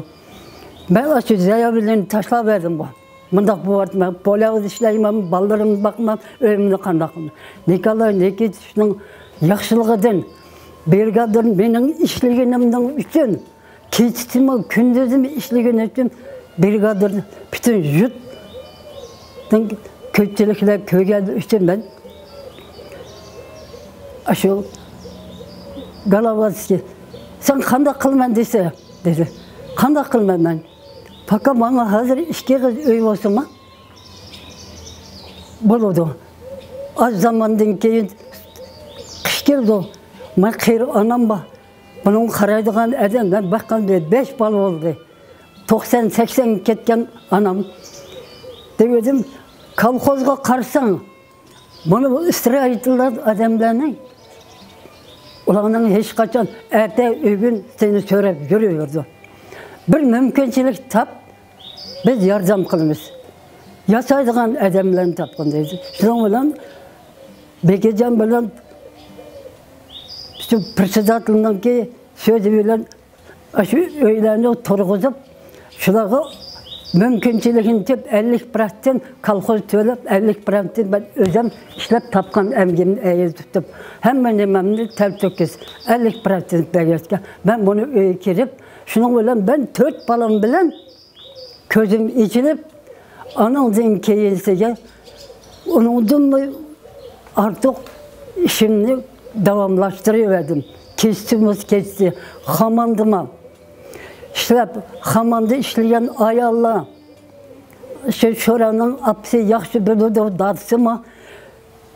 مەن ئاشۇ زاياۋىلىنى تاشلاپ بەردىم بۇ. مۇنداق بولۇۋاتىمەن، پولياۋدا ئىشلەيمەن، بالىلىرىمنى باقىمەن، ئۆيۈمنى قانداق قىلىمەن؟ نىكولاي نىكىتىچنىڭ ياخشىلىقىدىن، برىگادىر مېنىڭ ئىشلىگىنىمنىڭ ئۈچۈن، كېچىسىمۇ كۈندۈزىمۇ ئىشلىگىنى ئۈچۈن، برىگادىر پۈتۈن يۇرتنىڭ كۆپچىلىكلەر كۆرگەنلىكى ئۈچۈن مەن ئاشۇ گالۋاتسكىي، سەن قانداق قىلىمەن دېسە، دېدى. قانداق قىلىمەن مەن؟ پاكا ماڭا ھازىر ئىككى قىز ئۆي بولسىمۇ بولىدۇ. ئاز زاماندىن كېيىن قىش كېلىدۇ. مانا قېرى ئانام بار. بۇنىڭغا قارايدىغان ئادەم، مەن باققاندا بەش بالا بولدى. توقسان، سەكسەنگە كەتكەن ئانام. دېۋىدىم، كالخوزغا قارىساڭ، مانا بۇ ئىسرائىللار ئادەملەرنى، ئۇلارنىڭ ھېچقاچان ئەتە ئۆگۈن سېنى سۆرەپ يۈرۈۋېرىدۇ. بىر مۇمكىنچىلىك تاپ، بىز ياردەم قىلىمىز. ياسايدىغان ئادەملەرنى تاپقىن دەيدۇ. شۇنىڭ بىلەن بېكىجان بىلەن شۇ پىرسىداتلىنىڭكى سۆزى بىلەن شۇ ئۆيلەرنى تۇرغۇزۇپ، شۇلارغا مۇمكىنچىلىكىنچە ئەللىك پىروتسېنت كالخوز تۆلەپ، ئەللىك پىروتسېنت مەن ئۆزۈم ئىشلەپ تاپقان ئەمگىكىمنى ئەيلىتىپ، ھەممە نېمەمنى تەلتۆكۈس ئەللىك پىروتسېنت بەرگەچكە، مەن بۇنى ئۆيگە كىرىپ، شۇنىڭ بىلەن مەن تۆت بالام بىلەن كۆزۈم ئېچىلىپ، ئانىڭدىن كېيىنسىگە ئۇنىڭدىنمۇ ئارتۇق ئىشىمنى داۋاملاشتۇرۇۋەردىم. كېچىسىمۇ كېچىسى خاماندىمۇ ئىشلەپ، خاماندا ئىشلىگەن ئاياللار، شۇ شورانىڭ ئاپىسى ياخشى بىلىدۇ، دادىسىمۇ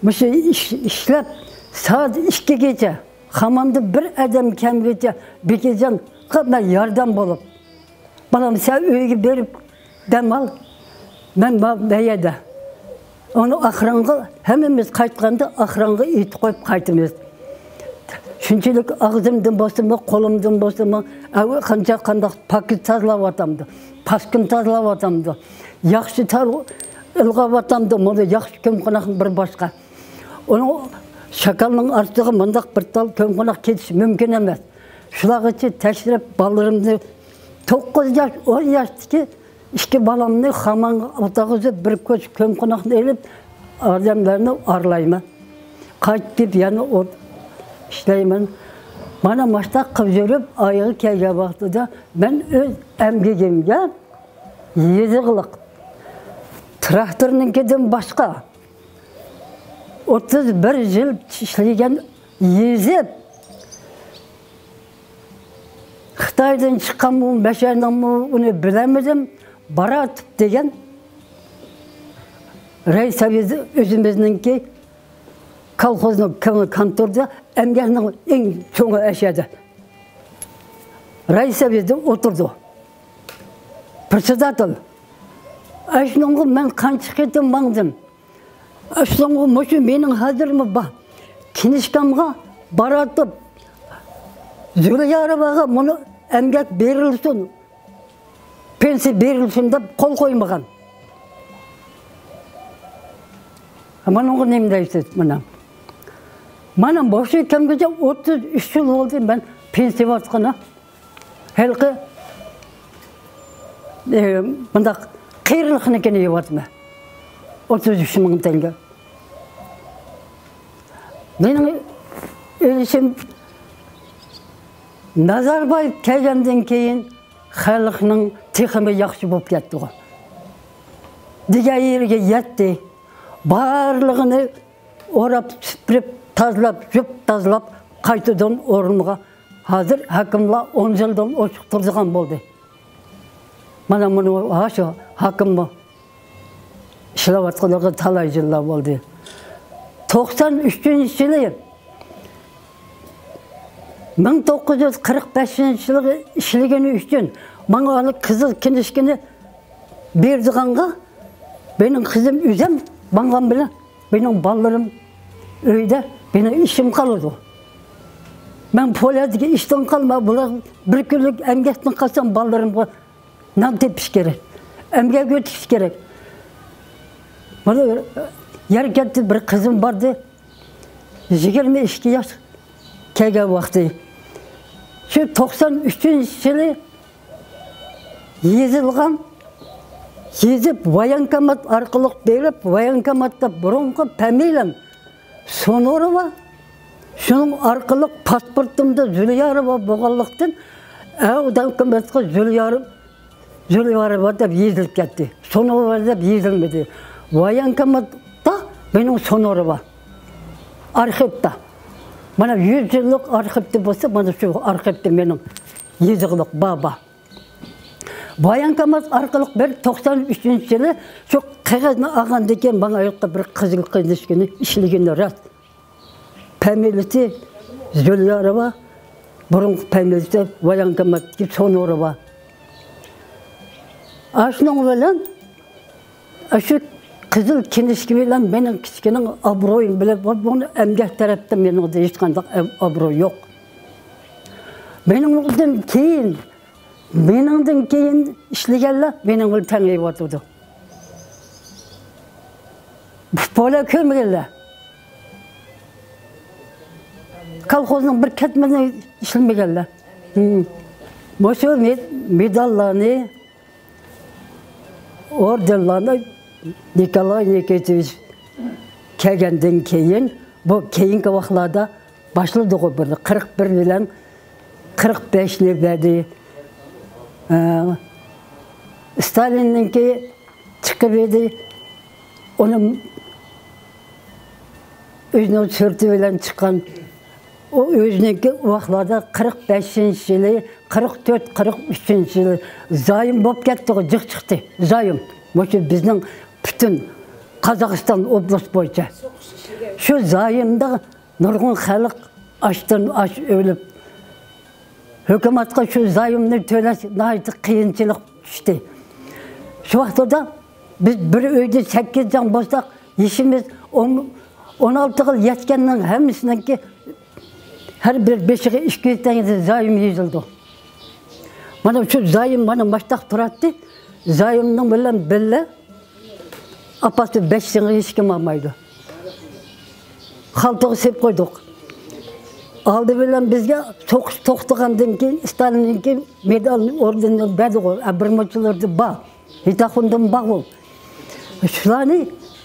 مۇشۇ ئىش، ئىشلەپ، سائەت ئىككىگىچە، خاماندا بىر ئادەم كەمگىچە بېكىجانغا مەن ياردەم بولۇپ، بالام، سەن ئۆيگە بېرىپ دەم ئال، مەن بار بۇ يەردە. ئۇنى ئاخرىنغا، ھەممىمىز قايتقاندا ئاخرىنغا ئېيتىپ قويۇپ قايتىمىز. شۇنچىلىك ئاغزىمدىن بولسىمۇ، قولۇمدىن بولسىمۇ، ئەۋ-، قانچە قانداق پاكىز تازىلاۋاتامدۇ، پاسكىنا تازىلاۋاتامدۇ، ياخشى تار ئىلغاۋاتامدۇ، مانا ياخشى كۆم-قوناقنى بىر باشقا. ئۇنىڭ شاكالنىڭ ئارىسىغا مۇنداق بىر تال كۆم-قوناق كېتىشى مۇمكىن ئەمەس. شۇلارغىچە تەكشۈرۈپ، بالىلىرىمنى، توققۇز ياش، ئون ياشتىكى ئىككى بالامنى خامانغا ئولتۇرغۇزۇپ، بىر كوچا كۆم-قوناقنى ئېلىپ، ئادەملەرنى ئارىلايمەن. قايتىپ يەنە ئوت ئىشلەيمەن. مانا مۇشۇنداق قىلىپ يۈرۈپ، ئايىغى كەلگەن ۋاقتىدا مەن ئۆز ئەمگىكىمگە يېزىقلىق، تىراكتورنىڭكىدىن باشقا ئوتتۇز بىر يىل ئىشلىگەن يېزىپ، خىتايدىن چىققانمۇ، مەشەنىڭمۇ، ئۇنى بىلەلمىدىم. باراتوف دېگەن رەئىس سوۋېتى، ئۆزىمىزنىڭكى كولخوزنىڭ كون-، كونتورىدا، ئەمگەكنىڭ ئەڭ چوڭى ئەشەدە. رەئىس سوۋېتى ئولتۇرىدۇ. پىرېدسېداتېل. ئاشۇنىڭغا مەن قانچە قېتىم ماڭدىم. ئاشۇنىڭغا مۇشۇ مېنىڭ ھازىرمۇ بار. كىنىشكامغا باراتوف، زۇلياروۋاغا مۇنى ئەمگەك بېرىلسۇن، پېنسىيە بېرىلسۇن دەپ قول قويمىغان. مانىڭغا نېمە دەيسىز مانا؟ مانا مۇشۇ كەلگۈچە ئوتتۇز ئۈچ يىل بولدى مەن پېنسىيە ئېلىۋاتقىنى. ھېلىقى، ئى، مۇنداق قېرىلىقنىڭكىنى يەۋاتىمەن. ئوتتۇز ئۈچ مىڭ تەڭگە. مېنىڭ ئۆلۈشۈم، نازاربايېۋ كەلگەندىن كېيىن خەلقنىڭ تېخىمۇ ياخشى بولۇپ كەتتىغۇ. دېگەن يېرىگە يەتتى. بارلىقىنى ئوراپ، سۈپۈرۈپ، تازىلاپ، يۇيۇپ تازىلاپ، قايتىدىن ئورنىغا. ھازىر ھاكىملار ئون يىلدىن ئوشۇق تۇرىدىغان بولدى. مانا مۇنى ھاشۇ ھاكىممۇ ئىشلەۋاتقىنىغا تالاي يىللار بولدى. توقسان ئۈچىنچى يىلى، مىڭ توققۇز يۈز قىرىق بەشىنچى يىلى ئىشلىگىنى ئۈچۈن ماڭا ئانا قىزىل كىنىشكىنى بېرىدىغانغا، مېنىڭ قىزىم ئۆزۈم ماڭغان بىلەن، مېنىڭ بالىلىرىم ئۆيدە، مېنىڭ ئىشىم قالىدۇ. مەن پوليادىكى ئىشتىن قالما، بۇلار بىر كۈنلۈك ئەمگەكتىن قالسام، بالىلىرىمغا نان تېپىش كېرەك، ئەمگەك ئۆتۈش كېرەك. مانا يەركەنتتە بىر قىزىم باردى، يىگىرمە ئىككى ياش كەلگەن ۋاقتى. شۇ توقسان ئۈچىنچى يىلى يېزىلغان، يېزىپ، ۋايانكومات ئارقىلىق بېرىپ، ۋايانكوماتتا بۇرۇنقى فامىلىيەم سونۇروۋا، شۇنىڭ ئارقىلىق پاسپورتۇمدا زۇلياروۋا بولغانلىقتىن، ئەۋ ۋايانكوماتقا زۇليار-، زۇلياروۋا دەپ يېزىلىپ كەتتى. سونۇروۋا دەپ يېزىلمىدى. ۋايانكوماتتا مېنىڭ سونۇروۋا. ئارخىپتا. مانا يۈز يىللىق ئارخىپتا بولسا، مانا شۇ ئارخىپتا مېنىڭ يېزىقلىق بار، بار. ۋايانكومات ئارقىلىق بىر توقسان ئۈچىنچى يىلى شۇ قەغەزنى ئالغاندىن كېيىن، ماڭا ئاياققا بىر قىزىل كىنىشكىنى ئىشلىگىنى راست. فامىلىسى زۇلياروۋا، بۇرۇنقى فامىلىسى ۋايانكوماتتىكى سونۇروۋا. ئاشۇنىڭ بىلەن، ئاشۇ قىزىل كىنىشكا بىلەن مېنىڭ كىچىكىنىڭ ئابرۇيۇم بىلەن، بۇ، بۇنى ئەمگەك تەرەپتىن مېنىڭدە ھېچقانداق ئەم-، ئابرۇي يوق. مېنىڭدىن كېيىن، مېنىڭدىن كېيىن ئىشلىگەنلەر مېنىڭ بىلەن تەڭ يەۋاتىدۇ. پوليا كۆرمىگەنلەر. كولخوزنىڭ بىر كەتمىنى ئىشلىمىگەنلەر. ھىم. مۇشۇ مې-، مېداللارنى، ئوردېنلارنى نىكولاي نىكىتىچ كەلگەندىن كېيىن، بۇ كېيىنكى ۋاقىتلاردا باشلىدىغۇ بىر قىرىق بىر بىلەن قىرىق بەشنى بەردى. ئە، ستالىننىڭكى چىقىپ ئىدى. ئۇنى ئۆزىنىڭ سۈرىتى بىلەن چىققان. ئۇ ئۆزىنىڭكى ئۇ ۋاقىتلاردا قىرىق بەشىنچى يىلى، قىرىق تۆت، قىرىق ئۈچىنچى يىلى زايوم بولۇپ كەتتىغۇ، جىق چىقتى زايوم. مۇشۇ بىزنىڭ پۈتۈن قازاقىستان ئوبلاست بويىچە. شۇ زايومدا نۇرغۇن خەلق ئاچتىن ئاچ ئۆلۈپ، ھۆكۈمەتكە شۇ زايومنى تۆلەش ناھايىتى قىيىنچىلىق چۈشتى. شۇ ۋاقتىدا بىز بىر ئۆيدە سەككىز جان بولساق، يېشىمىز ئون، ئون ئالتىغا يەتكەننىڭ ھەممىسىنىڭكى ھەر بىر بېشىغا ئىككى يۈز تەڭگە زايوم يېزىلدى. مانا شۇ زايوم مانا ماشتاق تۇراتتى. زايومنىڭ بىلەن بىللە ئاپىسى بەش يىلغا ھېچكىم ئالمايدۇ. خالتىغا سېلىپ قويدۇق. ئالدى بىلەن بىزگە سوقۇش توختىغاندىن كېيىن، ستالىننىڭكى مېدالنى، ئوردېننى بەردىغۇ، بىر مۇنچىلىرىدا بار. ياتاخۇندىن بارغۇ. شۇلارنى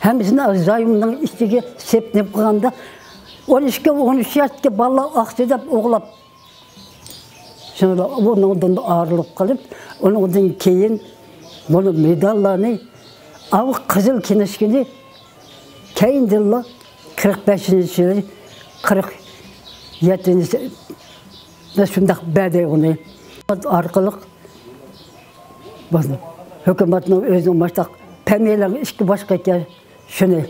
ھەممىسىنى زايومنىڭ ئىچىگە سېلىپ نېمە قىلغاندا، ئون ئىككى، ئون ئۈچ ياشتىكى بالىلار ئاقچا دەپ ئوغلاپ، شۇنىڭدىن ئايرىلىپ قېلىپ، ئۇنىڭدىن كېيىن بۇنى مېداللارنى، ئاۋۇ قىزىل كىنىشكىنى كەينىدىنلا قىرىق بەشىنچى يىلى، قىرىق يەتتىنچى شۇنداق بەردى ئۇنى. ئارقىلىق ھۆكۈمەتنىڭ ئۆزىنىڭ مۇشۇنداق پەمىيەلەرگە ئىككى باشقا ئىكەن شۇنى.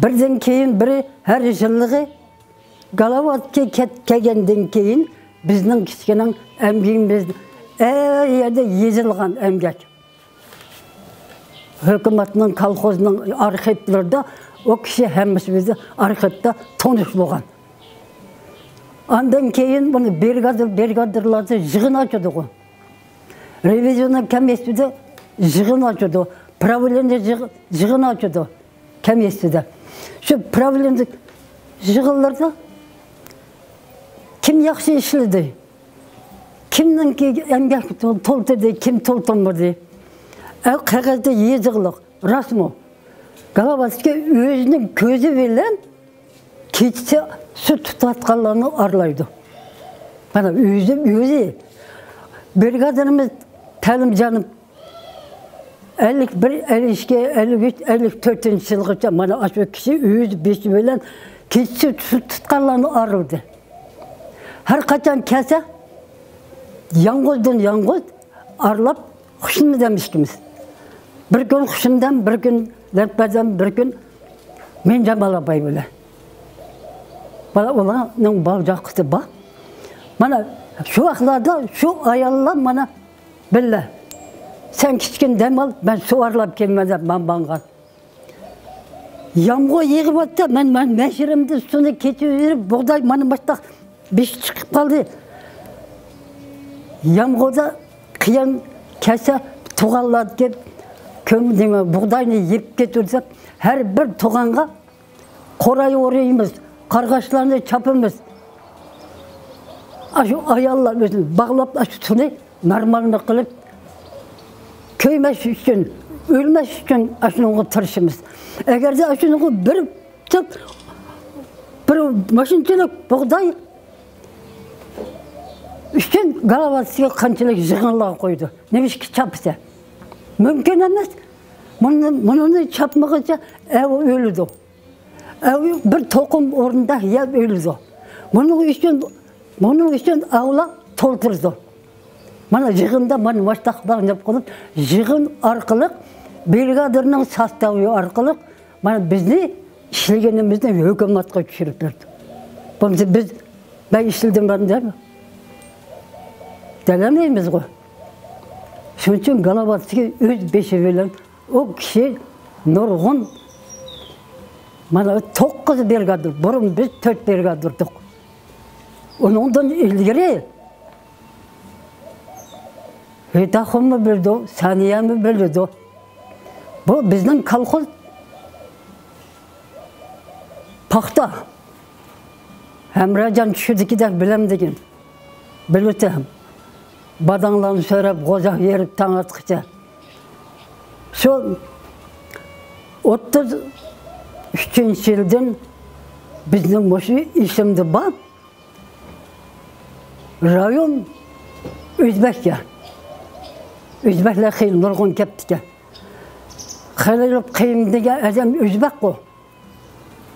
بىردىن كېيىن بىرى ھەر يىللىقى گالاۋاتكا كەت-، كەلگەندىن كېيىن بىزنىڭ كىچىكىنىڭ ئەمگىكىمىز ئەر يەردە يېزىلغان ئەمگەك. ھۆكۈمەتنىڭ، كالخوزنىڭ ئارخىپلىرىدا ئۇ كىشى ھەممىسى بىزدە ئارخىپتا تونۇش بولغان. ئاندىن كېيىن بۇنى برىگادىر، برىگادىرلاردا يىغىن ئاچىدىغۇ. رېۋىزىيوننىڭ كومىتېتىدە يىغىن ئاچىدۇ. پراۋلېنىيە يىغ-، يىغىن ئاچىدۇ كومىتېتىدە. شۇ پراۋلېنىيە يىغىنلىرىدا كىم ياخشى ئىشلىدى؟ كىمنىڭكى ئەمگەك تول-، تولتۇردى، كىم تولتۇرمىدى؟ ئە، قەغەزدە يېزىقلىق، راستمۇ؟ گالاۋاتسكىي ئۆزىنىڭ كۆزى بىلەن كېچىسى سۇ تۇتۇۋاتقانلارنى ئارىلايدۇ. مانا ئۆزى، ئۆزى. برىگادىرىمىز تەلىمجانوف ئەللىك بىر، ئەللىك ئىككى، ئەللىك ئۈچ، ئەللىك تۆتىنچى يىلغىچە مانا ئاشۇ كىشى ئۆز بېشى بىلەن كېچىسى سۇ تۇتقانلارنى ئارىلىدى. ھەر قاچان كەلسە، يالغۇزدىن يالغۇز ئارىلاپ خۇشامەت ئىككىمىز. بىر كۈن خۇشامەت، بىر كۈن لەتپەدەم، بىر كۈن مىنجامال ئاپاي بىلەن. بالا، ئۇلارنىڭ بالا چاقىسى بار. مانا شۇ ۋاقىتلاردا شۇ ئاياللار مانا بىللە. سەن كىچىككىنە دەم ئال، مەن سۇ ئارىلاپ كېلىمەن دەپ ماڭغان. يامغۇر يېغىۋاتتى، مەن، مەن مەشرىمدە سۇنى كېچىۋېرىپ، بۇغداي مانا مۇشتاق بېشى چىقىپ قالدى. يامغۇردا قىيان كەلسە، تۇغانلاردىكى كۆم-، نېمە، بۇغداينى يەپ كېتىدۇ دەپ، ھەر بىر تۇغانغا قوراي ئورۇيمىز، قارغاشلارنى چاپىمىز. ئاشۇ ئاياللار ئۆزىنى باغلاپ، ئاشۇ سۇنى نورمالنى قىلىپ، كۆيمەس ئۈچۈن، ئۆلمەس ئۈچۈن ئاشۇنىڭغا تىرىشىمىز. ئەگەردە ئاشۇنىڭغا بىر تۈپ، بىر ماشىنىچىلىك بۇغداي ئۈچۈن گالاۋاتسىغا قانچىلىك يىغىنلار قويدى. نېمىشقا چاپسا؟ مۇمكىن ئەمەس. مۇنى، مۇنىنى چاپمىغىچە ئەۋ ئۆلىدۇ. ئەۋ بىر توقۇم ئورنىدا يەپ ئۆلىدۇ. بۇنىڭ ئۈچۈن، بۇنىڭ ئۈچۈن ئاۋلا تولتۇرىدۇ. مانا يىغىندا مانا مۇشتاقلار نەپ قىلىپ، يىغىن ئارقىلىق، برىگادىرنىڭ ساستاۋى ئارقىلىق مانا بىزنى ئىشلىگىنىمىزنى ھۆكۈمەتكە چۈشۈرۈپ بەردى. بولمىسا بىز، مەن ئىشلىدىم دەپ دەلەمەيمىزغۇ. شۇنىڭ ئۈچۈن گالاۋاتسىكى ئۆز بېشى بىلەن ئۇ كىشى نۇرغۇن، مانا، توققۇز برىگادىر، بۇرۇن بىز تۆت برىگادىردۇق. ئۇنىڭدىن ئىلگىرى ھېيتاخۇنمۇ بىلىدۇ، سانىيەمۇ بىلىدۇ. بۇ بىزنىڭ كالخوز پاختا. ھەمراجان چۈشىدىكىدەك بىلەمدىكىن. بىلىتەم. باداڭلارنى سۆرەپ، غوزا يېرىپ تاڭ ئاتقىچە. شۇ ئوتتۇز ئۈچىنچى يىلدىن بىزنىڭ مۇشۇ ئېسىمدە بار. رايون ئۆزبەككە. ئۆزبەكلەر خېلى نۇرغۇن كەپتىكەن. خېلى قىيىن دېگەن ئادەم ئۆزبەكقۇ.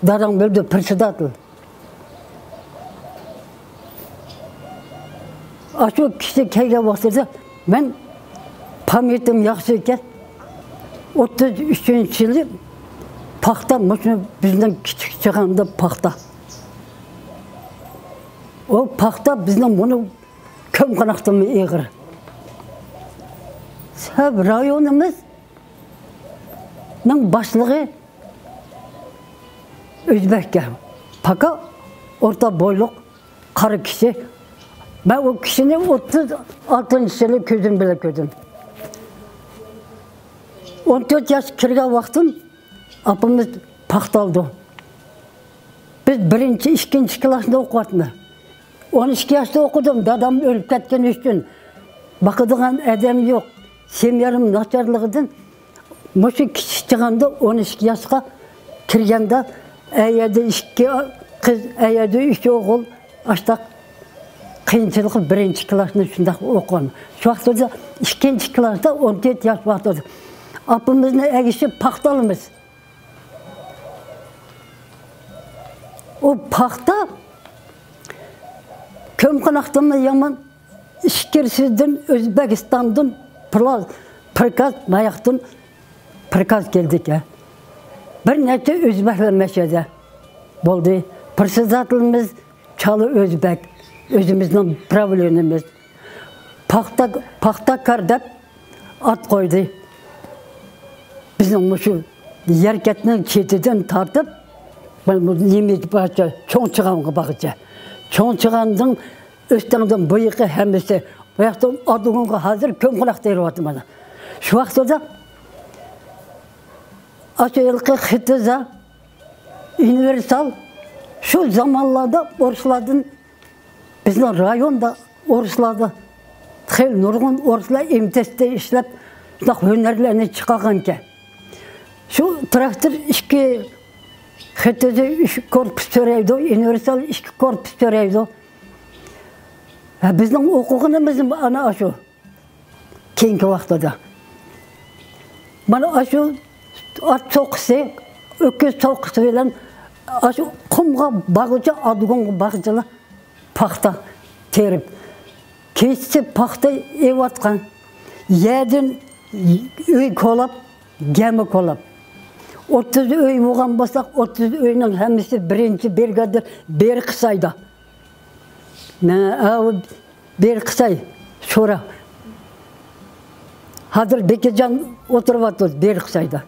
داداڭ بىلدى، پىرسىداتىل. ئاشۇ كىشى كەلگەن ۋاقتىدا مەن پاميىتىم ياخشى ئىكەن. ئوتتۇز ئۈچىنچى يىلى پاختا، مۇشۇ بىزنىڭ كىچىك چېغىمدا پاختا. ئۇ پاختا بىزنىڭ بۇنى كۆم قاناقتىنمۇ ئېغىر. سەۋەب رايونىمىزنىڭ باشلىقى ئۆزبەككە، پاكا ئورتا بويلۇق قارا كىشى. مەن ئۇ كىشىنى ئوتتۇز ئالتىنچى يىلى كۆزۈم بىلەن كۆردۈم. ئون تۆت ياش كىرگەن ۋاقتىم ئاپىمىز پاختا ئالدى. بىز بىرىنچى، ئىككىنچى كىلاسنى ئوقۇۋاتىمىز. ئون ئىككى ياشتا ئوقۇدۇم، دادام ئۆلۈپ كەتكەن ئۈچۈن. باقىدىغان ئادەم يوق، سېميام ناچارلىقىدىن مۇشۇ كىچىك چېغىمدا ئون ئىككى ياشقا كىرگەندە، ئەيەردە ئىككى قىز، ئەيەردە ئۈچ ئوغۇل، ئاشتاق قىيىنچىلىقى بىرىنچى كىلاسنى شۇنداق ئوقۇغان. شۇ ۋاقىتتا ئىككىنچى كىلاستا ئون تۆت ياش ۋاقتىدا ئاپىمىزنى ئەگىشىپ پاختا ئالىمىز. ئۇ پاختا كۆممىقوناقتىنمۇ يامان، ئىچكىرىسىدىن، ئۆزبېكىستاندىن پلا-، پىركاز ماياقتىن پىركاز كەلدىكەن. بىر نەچچە ئۆزبەكلەر مەشەدە بولدى. پىرسىزاتلىرىمىز چالا ئۆزبەك، ئۆزىمىزنىڭ پراۋلېنىمىز. پاختا، پاختاكار دەپ ئات قويدى. بىزنىڭ مۇشۇ يەركەنتنىڭ چېتىدىن تارتىپ، مانا بۇ نېمە بارچە، چوڭ چىغانغا بارغىچە. چوڭ چىغاندىن ئۆستەڭدىن بۇ يېقى ھەممىسى، بۇ ياقتا ئادىگۇڭغا ھازىر كۆممىقوناق تېرىۋاتىمەن. شۇ ۋاقتىدا ئاشۇ ھېلىقى خىتىزا، ئۇنىۋېرسال شۇ زامانلاردا ئورۇسلاردىن، بىزنىڭ رايوندا ئورۇسلاردا خېلى نۇرغۇن ئورۇسلار ئېمتېستە ئىشلەپ، شۇنداق ھۈنەرلەرنى چىقارغانىكەن. شۇ تىراكتور ئىككى خىتىزا ئۈچ كورپۇس تۆرەيدۇ، ئۇنىۋېرسال ئىككى كورپۇس تۆرەيدۇ. ھە، بىزنىڭ ئوقۇغىنىمىز ئانا ئاشۇ. كېيىنكى ۋاقتىدا مانا ئاشۇ ئات سوقىسى، ئۆكۈز سوقىسى بىلەن ئاشۇ قۇمغا بارغۇچە، ئادىگۇڭغا بارغۇچىلا پاختا تېرىپ، كېچىسى پاختا ئېۋىۋاتقان. يەردىن ئۆي كولاپ، گەمە كولاپ. ئوتتۇز ئۆي بولغان بولساق، ئوتتۇز ئۆينىڭ ھەممىسى بىرىنچى برىگادىر بېرىقسايدا. مەن ئاۋۇ بېرىقساي شورا. ھازىر بېكىرجان ئولتۇرۇۋاتىدۇ بېرىقسايدا.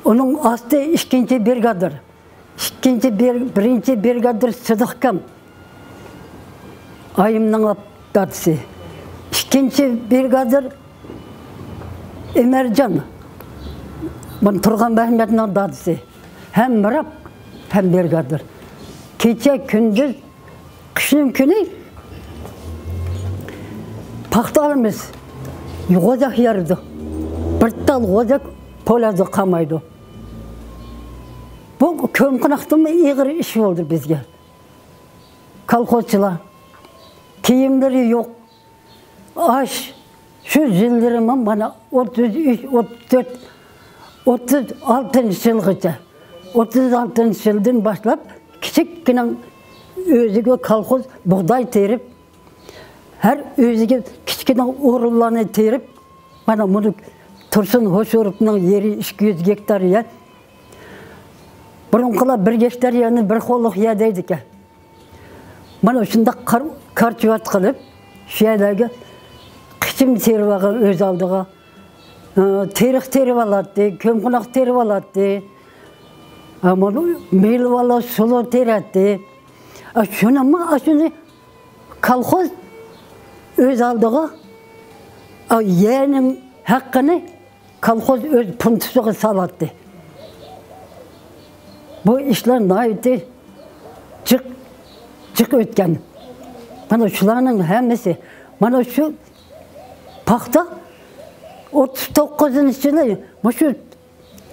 ئۇنىڭ ئاستى ئىككىنچى برىگادىر. ئىككىنچى بىر-، بىرىنچى برىگادىر سىدىقكام. ئايىمنىڭ ئاپ-، دادىسى. ئىككىنچى برىگادىر ئۆمەرجان. بۇ تۇرغان مەمەتنىڭ دادىسى. ھەم مىراب، ھەم برىگادىر. كېچە كۈندۈز، قىشنىڭ كۈنى پاختا ئالىمىز. غوزاك يارىدۇ. بىر تال غوزاك پولەدە قالمايدۇ. بۇ كۆممىقوناقتىنمۇ ئېغىر ئىش بولدى بىزگە. كالخوزچىلار، كىيىملىرى يوق. ئاش، شۇ يىللىرىمۇ مانا ئوتتۇز ئۈچ، ئوتتۇز تۆت، ئوتتۇز ئالتىنچى يىلغىچە. ئوتتۇز ئالتىنچى يىلدىن باشلاپ كىچىككىنە ئۆزىگە كالخوز بۇغداي تېرىپ، ھەر ئۆزىگە كىچىككىنە ئورۇنلارنى تېرىپ، مانا مۇنۇ تۇرسۇن ھوشۇروفنىڭ يېرى ئىككى يۈز گېكتار يەر. بۇرۇنقىلار بىر گېكتار يەرنى بىر قوللۇق يەر دەيدىكەن. مانا شۇنداق قار-، كارچىۋات قىلىپ، شۇ يەرلەرگە قىچىم تېرىۋالغان ئۆز ئالدىغا. ئە، تېرىق تېرىۋالاتتى، كۆممىقوناق تېرىۋالاتتى. ئە، مانا مېۋىلىۋالا سۇلۇ تېرەتتى. ئە، شۇنىمۇ، ئە، شۇنى كالخوز ئۆز ئالدىغا، ئە، يەرنىڭ ھەققىنى كالخوز ئۆز پونتىسىغا سالاتتى. بۇ ئىشلار ناھايىتى جىق، جىق ئۆتكەن. مانا شۇلارنىڭ ھەممىسى، مانا شۇ پاختا ئوتتۇز توققۇزىنچى يىلى مۇشۇ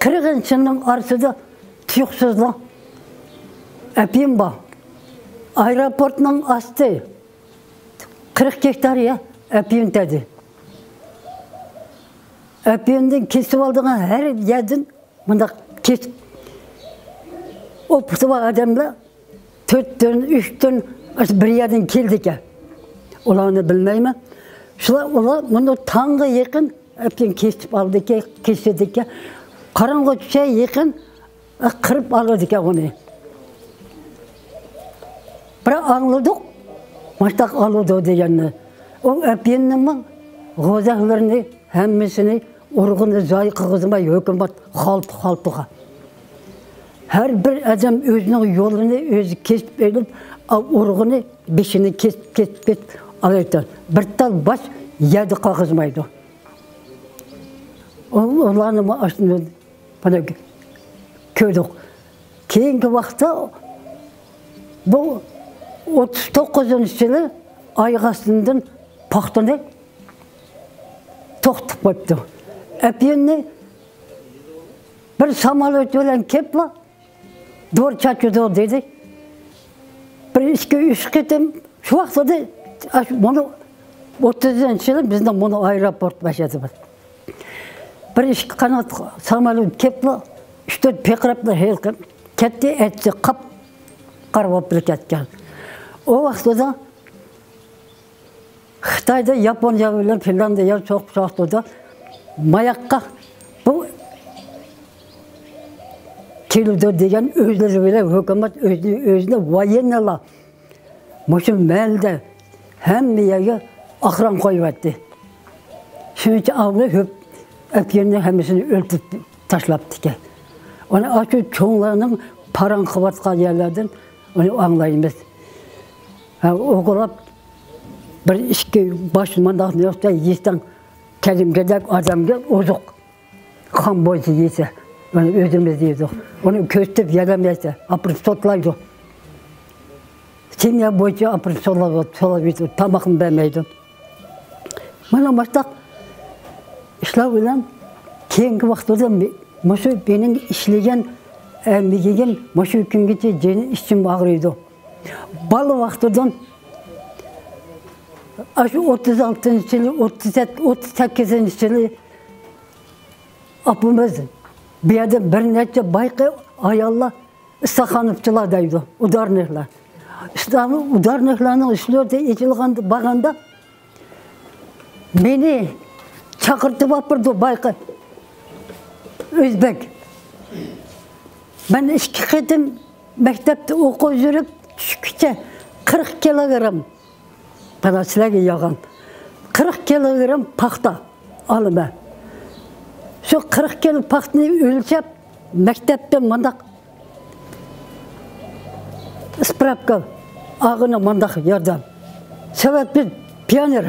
قىرىقىنچى يىلنىڭ ئارىسىدا تۇيۇقسىزلا ئەپيۈن بار. ئايروپورتنىڭ ئاستى قىرىق گېكتار يەر ئەپيۈن تەدى. ئەپيۈندىن كېسىپ ئالىدىغان ھەر يەردىن مۇنداق كېسىپ، ئوپۇسى بار ئادەملەر تۆت تون، ئۈچ تون بىر يەردىن كېلىدىكەن. ئۇلارنى بىلمەيمەن. شۇلار، ئۇلار مۇنۇ تاڭغا يېقىن ئەپيۈن كېسىپ ئالىدىكەن، كېسىدىكەن. قاراڭغۇ چۈشە يېقىن قىرىپ ئالىدىكەن ئۇنى. بىراق ئاڭلىدۇق، ماشتاق ئالىدۇ دېگەننى. ئۇ ئەپيۈننىڭمۇ غوزاكلىرىنى ھەممىسىنى ئۇرۇقىنى زايە قىلغۇزماي ھۆكۈمەت خالتا-خالتىغا. ھەر بىر ئادەم ئۆزىنىڭ يولىنى ئۆزى كېسىپ ئېلىپ، ئا، ئۇرۇقىنى بېشىنى كېسىپ، كېسىپ، كېسىپ ئالايتتى. بىر تال باش يەردە قالغۇزمايدۇ. ئۇ-، ئۇلارنىمۇ ئاشۇنداق مانا كۆردۇق. كېيىنكى ۋاقىتتا بۇ ئوتتۇز توققۇزىنچى يىلى ئاياغ ئاستىدىن پاختىنى توختىتىپ قويۇپتۇ. ئەپيۈننى بىر ساماليوت بىلەن كېلىپلا دورا چاچىدۇ دېدى. بىر ئىككى، ئۈچ قېتىم شۇ ۋاقىتتا ئاشۇ مۇنۇ ئوتتۇزىنچى يىلى بىزنىڭ مۇنۇ ئايروپورت باشلىدى. بىر ئىككى قانات ساماليوت كېلىپلا، ئۈچ تۆت پىقىراپلا ھېلىقى كەتتى، ئەتتى قاپ. قارىۋاپتۇ كەتكەن. ئۇ ۋاقتىدا خىتايدا ياپونىيە بىلەن فىنلاندىيە سوقۇش ۋاقتىدا ماياققا بۇ كېلىدۇ دېگەن ئۆزلىرى بىلەن ھۆكۈمەت ئۆزىنى، ئۆزىنى ۋايېننىيلار مۇشۇ مەھەللىدە ھەممە يەرگە ئاخران قويۇۋەتتى. شۇنچە ئاۋۇ ھۆپ ئەپكەننى ھەممىسىنى ئۆلتۈرۈپ تاشلاپتىكەن. ئۇنى ئاشۇ چوڭلارنىڭ پاراڭ قىلىۋاتقان يەرلەردىن ئۇنى ئاڭلايمىز. ھە، ئوغلاپ بىر ئىككى باش مانداقنى يوقتا يېسەڭ، كەلىمگە دەپ ئادەمگە ئوزۇق. قان بويىچە يېسە، ئۇنى ئۆزىمىز يەيدۇ. ئۇنى كۆرسىتىپ يەلەمەيسە، ئاپىرىپ سوتلايدۇ. سېميا بويىچە ئاپىرىپ سوتلايدۇ، سوتلايدۇ، تاماقنى بەرمەيدۇ. مانا مۇشۇنداق ئىشلار بىلەن كېيىنكى ۋاقتىدا مۇشۇ مېنىڭ ئىشلىگەن ئەمگىكىم مۇشۇ كۈنگىچە جېنى ئىچىم ئاغرىيدۇ. بالا ۋاقتىدىن ئاشۇ ئوتتۇز ئالتىنچى يىلى، ئوتتۇز سەككىز، ئوتتۇز سەككىزىنچى يىلى ئاپىمىز بۇ يەردە بىر نەچچە بايىقى ئاياللار ئىستاخانوفچىلار دەيدۇ، ئۇدارنىكلار. ئۇدارنىكلارنىڭ ئىشلىرى ئېچىلغاندا بارغاندا مېنى چاقىرتىپ ئاپىرىدۇ بايىقى ئۆزبەك. مەن ئىككى قېتىم مەكتەپتە ئوقۇپ يۈرۈپ چۈشكىچە قىرىق كىلوگرام، مانا سىلەرگە ياغان قىرىق كىلوگرام پاختا ئالىمەن. شۇ قىرىق كىلو پاختىنى ئۆلچەپ، مەكتەپتە مانداق ئىسپراپكا ئاغىنە مانداق ياردەم. سەۋەب بىز پىيونېر،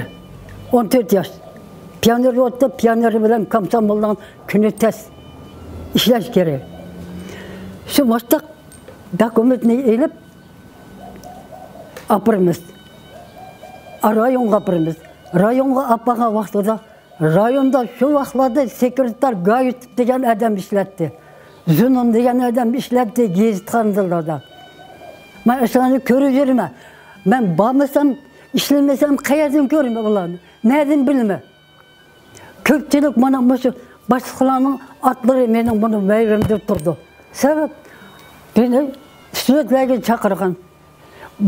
ئون تۆت ياش. پىيونېر ۋاقتىدا پىيونېر بىلەن كومسومولنىڭ كۈنى تەس ئىشلەش كېرەك. شۇ مۇشتاق دوكۇمېنتنى ئېلىپ ئاپىرىمىز. رايونغا ئاپىرىمىز. رايونغا ئاپارغان ۋاقتىدا رايوندا شۇ ۋاقىتلاردا سېكرېتار گايۇتوف دېگەن ئادەم ئىشلەتتى. زۇنۇن دېگەن ئادەم ئىشلەتتى گېزىتخانىلاردا. مەن ئاشۇلارنى كۆرۈپ يۈرىمەن. مەن بارمىسام، ئىشلىمىسەم، قەيەردىن كۆرىمەن ئۇلارنى؟ نەدىن بىلىمەن؟ كۆپچىلىك مانا مۇشۇ باشلىقلارنىڭ ئاتلىرى مېنىڭ مۇنۇ مەيلىمدە تۇرىدۇ. سەۋەب، مېنى سۆزلەرگە چاقىرغان.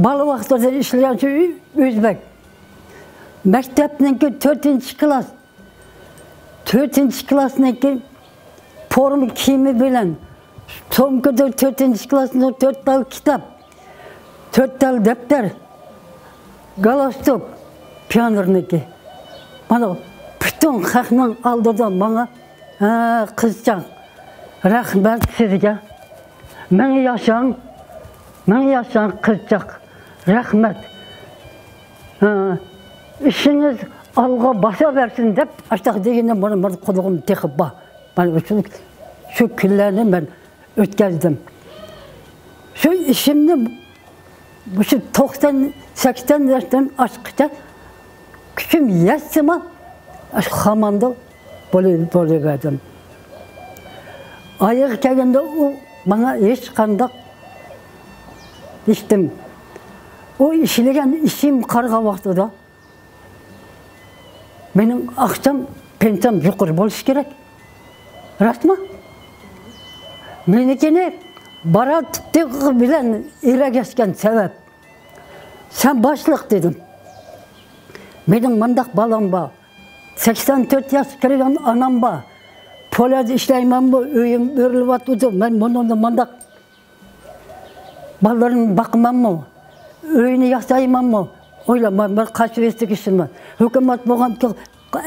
بالا ۋاقتىدا ئىشلىگەن شۇ ئۆزبەك. مەكتەپنىڭكى تۆتىنچى كىلاس، تۆتىنچى كىلاسنىڭكى فورما كىيىمى بىلەن، سومكىدا تۆتىنچى كىلاسنىڭ تۆت تال كىتاب، تۆت تال دەپتەر، گالستۇك، پىيونېرنىڭكى. مانا پۈتۈن خەقنىڭ ئالدىدا ماڭا، ھە، قىزچاق، رەھمەت سىزگە. مىڭ ياشاڭ، مىڭ ياشاڭ قىزچاق، رەھمەت. ھە، ئىشىڭىز ئالغا باسا بەرسۇن دەپ، ئاشتاق دېگىنى مانا، مانا قۇلىقىم تېخى بار. مانا شۇ، شۇ كۈنلەرنى مەن ئۆتكەزدىم. شۇ ئىشىمنى مۇشۇ توقسان، سەكسەن ياشتىن ئاشقىچە كۈچۈم يەتسىمۇ، ئاشۇ خاماندا بولۇ-، بولۇۋەردىم. ئايىغى كەلگەندە ئۇ ماڭا ھېچقانداق ھېچنېمە. ئۇ ئىشلىگەن ئىشىم قارىغان ۋاقتىدا مېنىڭ ئاقچام، پېنسىيەم يۇقىرى بولۇشى كېرەك. راستمۇ؟ مېنىڭكىنى بارا تىپتىقى بىلەن ئېرەگەشكەن سەۋەب. سەن باشلىق دېدىم. مېنىڭ مۇنداق بالام بار. سەكسەن تۆت ياشقا كىرگەن ئانام بار. پوليادا ئىشلەيمەنمۇ، ئۆيۈم ئۆرۈلۈۋاتىدۇ. مەن مۇنىڭدا مۇنداق بالىلىرىمنى باقىمەنمۇ؟ ئۆينى ياسايمەنمۇ؟ ئويلاپ، مەن بىر قاچىۋېتىپ ئىشىمنى. ھۆكۈمەت بولغان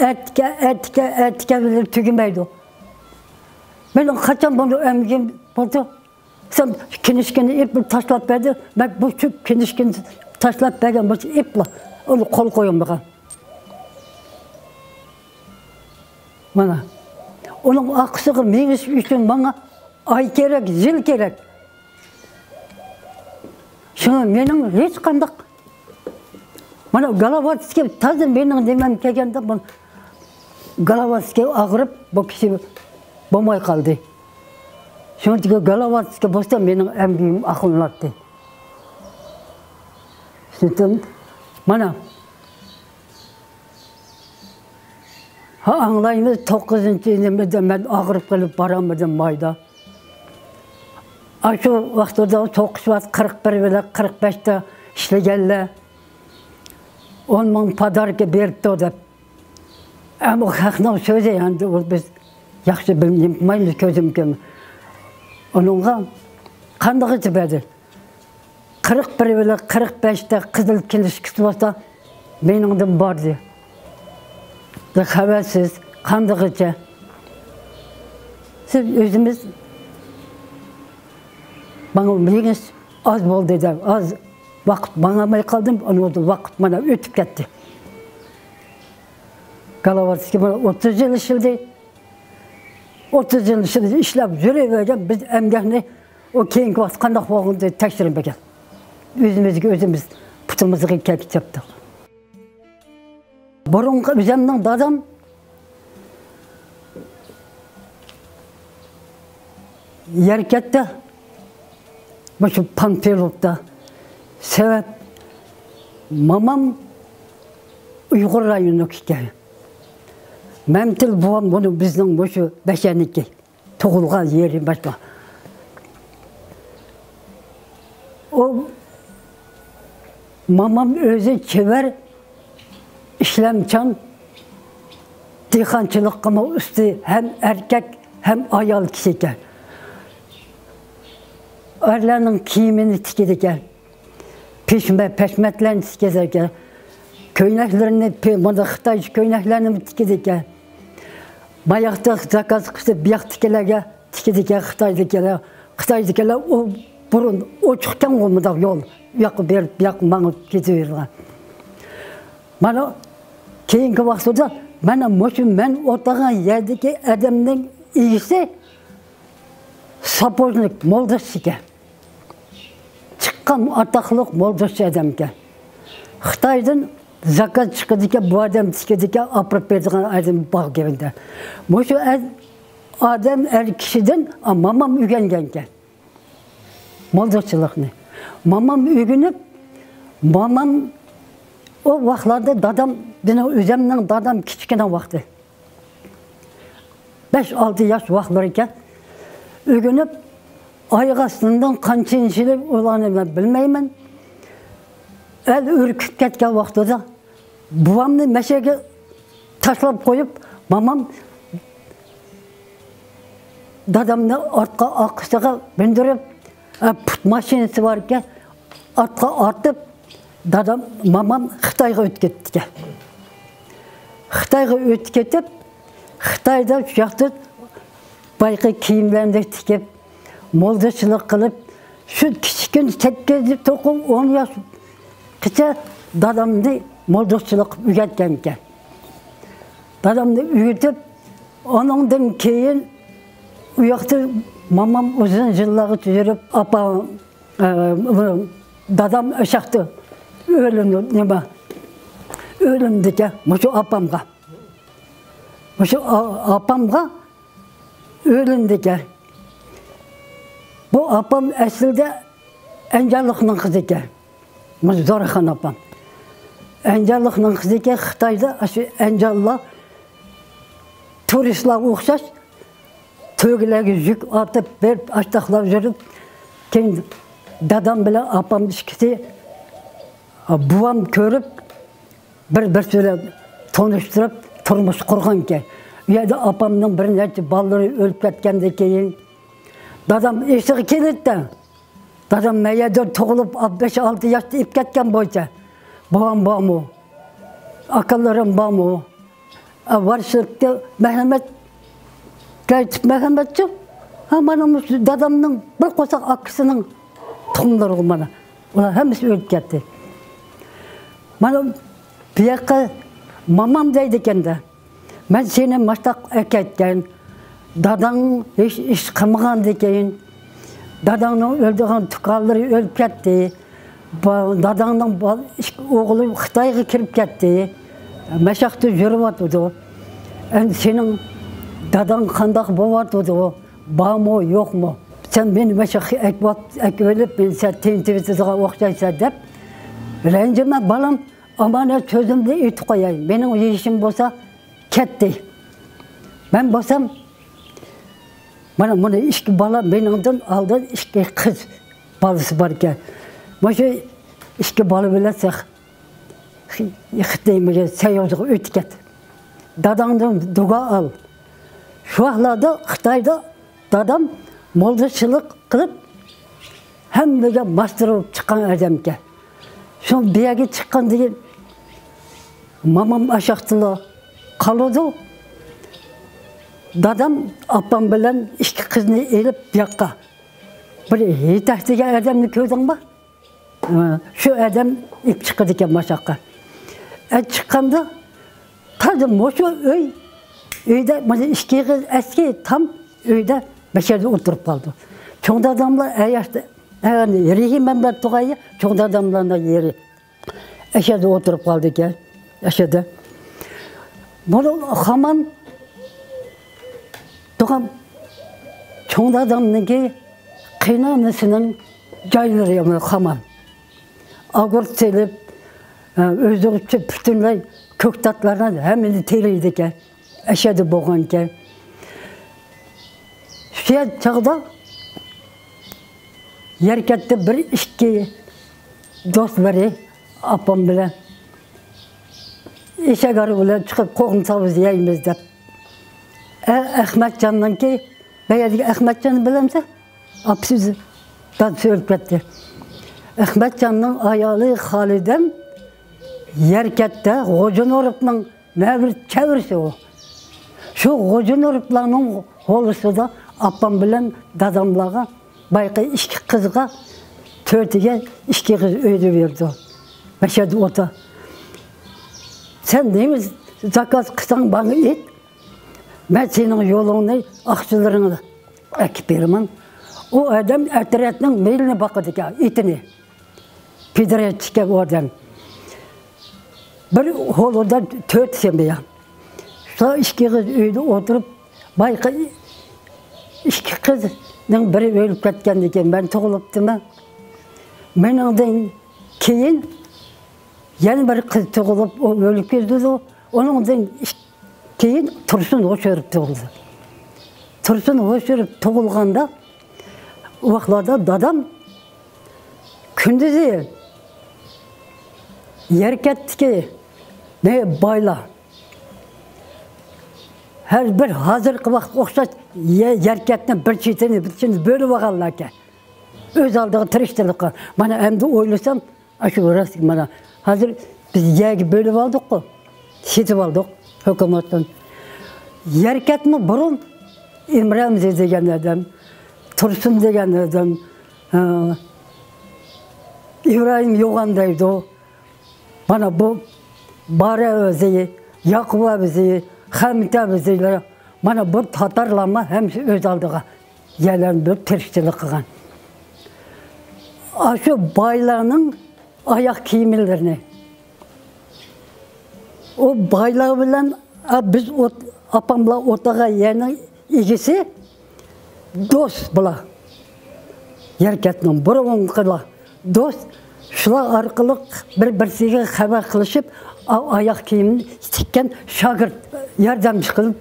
ئەتىكە، ئەتىكە، ئەتىكە بىلەن تۈگىمەيدۇ. مېنىڭ قاچان بۇنى ئەمگىم بولدى؟ سەن كىنىشكىنى ئېلىپ تاشلاپ بەردى. مەن بۇ چۈپ كىنىشكىنى تاشلاپ بەرگەن بولسا ئېلىپلا، ئۇنى قول قويۇڭ ماڭا. مانا، ئۇنىڭ ئارقىسىغا مېڭىش ئۈچۈن ماڭا ئاي كېرەك، يىل كېرەك. شۇڭا مېنىڭ ھېچقانداق، مانا، گالوۋاتسكىي تازا مېنىڭ نېمەم كەلگەندە، بۇ گالوۋاتسكىي ئاغرىپ، بۇ كىشى بولماي قالدى. شۇنىڭ ئۈچۈن گالوۋاتسكىي بولسا مېنىڭ ئەمگىكىم ئاقلىناتتى. چۈشەندىڭ؟ مانا. ھا، ئاڭلايمىز، توققۇزىنچى نېمىدە مەن ئاغرىپ قېلىپ بارالمىدىم مايدا. ئاشۇ ۋاقتىدا توققۇز ۋاقىت قىرىق بىر بىلەن قىرىق بەشتە ئىشلىگەنلەر ئون مىڭ پاداركا بېرىپتۇ دەپ. ئەمما خەقنىڭ سۆزى، ئەمدى ئۇ بىز ياخشى بىلمەيمىز، كۆزۈم كۆرمەي. ئۇنىڭغا قاندىغىچە بەردى. قىرىق بىر بىلەن قىرىق بەشتە قىزىل كىنىشكىسى بولسا مېنىڭدىن باردى. بىر خەۋەرسىز، قاندىغىچە. سىز ئۆزىمىز ماڭا بېرىڭىز، ئاز بولدى دەپ، ئاز ۋاقىت ماڭالماي قالدىم، ئۇنىڭدىن ۋاقىت مانا ئۆتۈپ كەتتى. گالاباردىكى مانا ئوتتۇز يىل ئىشلىدى. ئوتتۇز يىل ئىشلىدى، ئىشلەپ يۈرۈۋەرگەن بىز ئەمگەكنى ئۇ كېيىنكى ۋاقىت قانداق بولغىنىنى تەكشۈرمىگەن. ئۆزىمىزگە ئۆزىمىز پۇتىمىزغا كەلتۈرۈپ چاپتۇق. بۇرۇنقى ئۆزۈمنىڭ دادام يەركەتتە، مۇشۇ پانفىلوفتا سەۋەب، مامام ئۇيغۇر رايونلۇق ئىكەن. مەمتىل بوۋام بۇنى بىزنىڭ مۇشۇ بەشەنىكى. تۇغۇلغان يېرى باشقا. ئۇ مامام ئۆزى چېۋەر، ئىشلەمچان، دېھقانچىلىققىمۇ ئۇستى، ھەم ئەركەك، ھەم ئايال كىشى ئىكەن. ئەرلەرنىڭ كىيىمىنى تىكىدىكەن. پېشمە-، پەشمەتلەرنى تىكىدىكەن. كۆينەكلىرىنى، پې-، مۇنداق خىتايچە كۆينەكلەرنىمۇ تىكىدىكەن. باياقتا زاكاز قىلسا، بۇياقتىكىلەرگە تىكىدىكەن، خىتايدىكىلەر. خىتايدىكىلەر ئۇ بۇرۇن ئوچۇقكەنغۇ مۇنداق يول. ئۇياققا بېرىپ، بۇياققا ماڭىپ كېتىۋېرىدىغان. مانا كېيىنكى ۋاقتىدا مانا مۇشۇ مەن ئولتۇرغان يەردىكى ئادەمنىڭ ئىگىسى ساپوژنىك، مولدىچى ئىكەن. چىققان ئاتاقلىق مولدىچى ئادەمكەن. خىتايدىن زاكاز چىقىدىكەن، بۇ ئادەم تىكىدىكەن، ئاپىرىپ بېرىدىغان ئادەم بار گېپىدە. مۇشۇ ئە-، ئادەم ئەر كىشىدىن، ئا، مامام ئۆگەنگەنكەن مولدىچىلىقنى. مامام ئۆگىنىپ، مامام ئۇ ۋاقىتلاردا دادام، مېنىڭ ئۆزۈمنىڭ دادام كىچىككىنە ۋاقتى. بەش-ئالتە ياش ۋاقىتلىرى ئىكەن. ئۆگىنىپ، ئاياغ ئاستىدىن قانچە يىل ئۇلارنى مەن بىلمەيمەن. ئەل ئۈركۈپ كەتكەن ۋاقتىدا بوۋامنى مەشەگە تاشلاپ قويۇپ، مامام دادامنى ئارقا ئارقىسىغا مىندۈرۈپ، ئە، پۇت ماشىنىسى بار ئىكەن، ئارقا ئارتىپ، دادام، مامام خىتايغا ئۆتۈپ كەتتىكەن. خىتايغا ئۆتۈپ كېتىپ، خىتايدا شۇ ياقتا بايىقى كىيىملەرنى تىكىپ، مولدىچىلىق قىلىپ، شۇ كىچىككىنە سەككىز، توققۇز، ئون ياشقىچە دادامنى مولدىچىلىق ئۆگەتكەنىكەن. دادامنى ئۆگىتىپ، ئۇنىڭدىن كېيىن ئۇ ياقتا مامام ئۇزۇن يىللارغىچە يۈرۈپ، ئاپام، ئە، دادام ئاشاقتا ئۆلۈندى، نېمە، ئۆلۈندىكەن مۇشۇ ئاپامغا. مۇشۇ ئا-، ئاپامغا ئۆلۈندىكەن. بۇ ئاپام ئەسلىدە ئەنجانلىقنىڭ قىزى ئىكەن. مۇشۇ زورخان ئاپام. ئەنجانلىقنىڭ قىزى ئىكەن، خىتايدا ئاشۇ ئەنجانلار تۇرىستلارغا ئوخشاش تۆگىلەرگە يۈك ئارتىپ بېرىپ، ئاشتاقلاپ يۈرۈپ، كېيىن دادام بىلەن ئاپام ئىككىسى، بوۋام كۆرۈپ، بىر-بىرسى بىلەن تونۇشتۇرۇپ، تۇرمۇش قۇرغانىكەن. ئۇ يەردە ئاپامنىڭ بىر نەچچە بالىلىرى ئۆلۈپ كەتكەندىن كېيىن، دادام ئېسىگە كېلىدىكەن. دادام مەيەردە تۇغۇلۇپ، بەش-ئالتە ياشتا ئېلىپ كەتكەن بويىچە. بوۋام بارمۇ؟ ئاكىلىرىم بارمۇ؟ ئا، ۋارىسلىقتا مەھەممەت، گەيتىپ مەھەممەتچۇ؟ ھا، مانا مۇشۇ دادامنىڭ بىر قورساق ئاكىسىنىڭ تۇخۇملىرىغۇ مانا. ئۇلار ھەممىسى ئۆلۈپ كەتتى. مانا بۇ ياققا مامام دەيدىكەن-دە. مەن سېنى ماشتاق ئەكەتكەن، داداڭ ھېچ ئىش قىلمىغاندىكىن، داداڭنىڭ ئۆلىدىغان تۇغقانلىرى ئۆلۈپ كەتتى. با-، داداڭنىڭ با-، ئىككى ئوغلى خىتايغا كىرىپ كەتتى. مەشەقتە يۈرۈۋاتىدۇ. ئەمدى سېنىڭ داداڭ قانداق بولۇۋاتىدۇ؟ بارمۇ، يوقمۇ؟ سەن مېنى مەشەققە ئەكىۋات-، ئەكىۋېلىپ، مېنى سەن تىنتىۋېتىدىغان ئوخشايسەن دەپ، رەنجىمە بالام، ئامانەت سۆزۈمنى ئېيتىپ قوياي. مېنىڭ يېشىم بولسا كەتتى. مەن بولسام مانا مۇنى ئىككى بالا، مېنىڭدىن ئالدىن ئىككى قىز بالىسى بار ئىكەن. مۇشۇ ئىككى بالا بىلەن سەخ-، خىتايمىگە سەييارلىققا ئۆتۈپ كەتتى. داداڭدىن دۇغا ئال. شۇ ۋاقىتلاردا خىتايدا دادام موللاچىلىق قىلىپ، ھەممىگە ماستۇر بولۇپ چىققان ئادەمكەن. شۇ بۇ يەرگە چىققاندىن كېيىن، مامام ئاشاقتىلا قالىدۇ. دادام ئاپام بىلەن ئىككى قىزنى ئېلىپ بۇ ياققا. بىر يېتەكلىگەن ئادەمنى كۆردۈڭمۇ؟ شۇ ئادەم ئېلىپ چىقىدىكەن ماشاققا. ئە، چىققاندا تازا مۇشۇ ئۆي، ئۆيدە مانا ئىككى قىز ئەسكى تام ئۆيدە بەشەدە ئولتۇرۇپ قالدى. چوڭ داداملار ئەياشتا، رېھىم مەمبەت تۇغايى، چوڭ داداملارنىڭ يېرى. ئەشەدە ئولتۇرۇپ قالدىكەن. ئەشەدە. بۇنىڭ خامان تۇغام چوڭ دادامنىڭكى قېيىنئانىسىنىڭ جايلىرى خامان. ئاگۇرت سېلىپ، ئۆزى پۈتۈنلەي كۆكتاتلارنى ھەممىنى تېرىيدىكەن. ئەشەدە بولغانىكەن. شۇ چاغدا يەركەنتتە بىر ئىككى دوستلىرى ئاپام بىلەن ئېشەك ئاربا بىلەن چىقىپ قوغۇن ساۋۇز يەيمىز دەپ. ئە، ئەخمەتجاننىڭكى، بەيەدىكى ئەخمەتجاننى بىلەمسەن؟ ئاپىسى دادىسى ئۆلۈپ كەتتى. ئەخمەتجاننىڭ ئايالى خالىدەم يەركەنتتە غوجىنۇرۇپنىڭ نەۋرە چەۋرىسى ئۇ. شۇ غوجىنۇرۇپلارنىڭ ھويلىسىدا ئاپام بىلەن داداملارغا بايىقى ئىككى قىزغا، تۆتىگە ئىككى قىز ئۆيدە بېرىدۇ. مەشەدە ئوتا. سەن نېمە زاكاز قىلساڭ ماڭا ئېيت. مەن سېنىڭ يولۇڭنى، ئاقچىلىرىڭنى ئەكىپ بېرىمەن. ئۇ ئادەم ئەترەتنىڭ مېلىنى باقىدىكەن، ئېتىنى. پىدرەتچىكەن ئۇ ئادەم. بىر ھويلىدا تۆت سېمىيە. شۇلار ئىككى قىز ئۆيدە ئولتۇرۇپ، بايىقى ئىككى قىزنىڭ بىرى ئۆلۈپ كەتكەندىن كېيىن مەن تۇغۇلۇپتىمەن. مېنىڭدىن كېيىن يەنە بىر قىز تۇغۇلۇپ، ئۇ ئۆلۈپ كېتىدۇ. ئۇنىڭدىن ئىك-، كېيىن تۇرسۇن ھوشۇرۇپ تۇغۇلدى. تۇرسۇن ھوشۇرۇپ تۇغۇلغاندا، ئۇ ۋاقىتلاردا دادام كۈندۈزى يەركەنتتىكى نە بايلار، ھەر بىر ھازىرقى ۋاقىتقا ئوخشاش يە-، يەركەنتنىڭ بىر چېتىنى، بىر چېتىنى بۆلۈپ ئالغانلاركەن. ئۆز ئالدىغا تىرىكچىلىك قىل. مانا ئەمدى ئويلىسام، ئاشۇ راست، مانا ھازىر بىز يەرگە بۆلۈپ ئالدۇققۇ، سېتىپ ئالدۇق ھۆكۈمەتتىن. يەركەنتمۇ بۇرۇن ئىمرەمزى دېگەن ئادەم، تۇرسۇن دېگەن ئادەم، ئە، ئىبراھىم يوغان دەيدۇ. مانا بۇ بارە ئۆزى، ياقۇپ ئەبزى، خەمىت ئەبزىلەر، مانا بۇ تاتارلارمۇ ھەممىسى ئۆز ئالدىغا يەرلەرنى بۆلۈپ تىرىكچىلىك قىلغان. ئاشۇ بايلارنىڭ ئاياغ كىيىملىرىنى، ئۇ بايلار بىلەن، ئا، بىز ئوت-، ئاپاملار ئولتۇرغان يەرنىڭ ئىگىسى دوست بۇلار. يەركەنتنىڭ بۇرۇنقىلار دوست. شۇلار ئارقىلىق بىر-بىرسىگە خەۋەر قىلىشىپ، ئا-، ئاياغ كىيىمنى تىككەن شاگىرت ياردەمچى قىلىپ،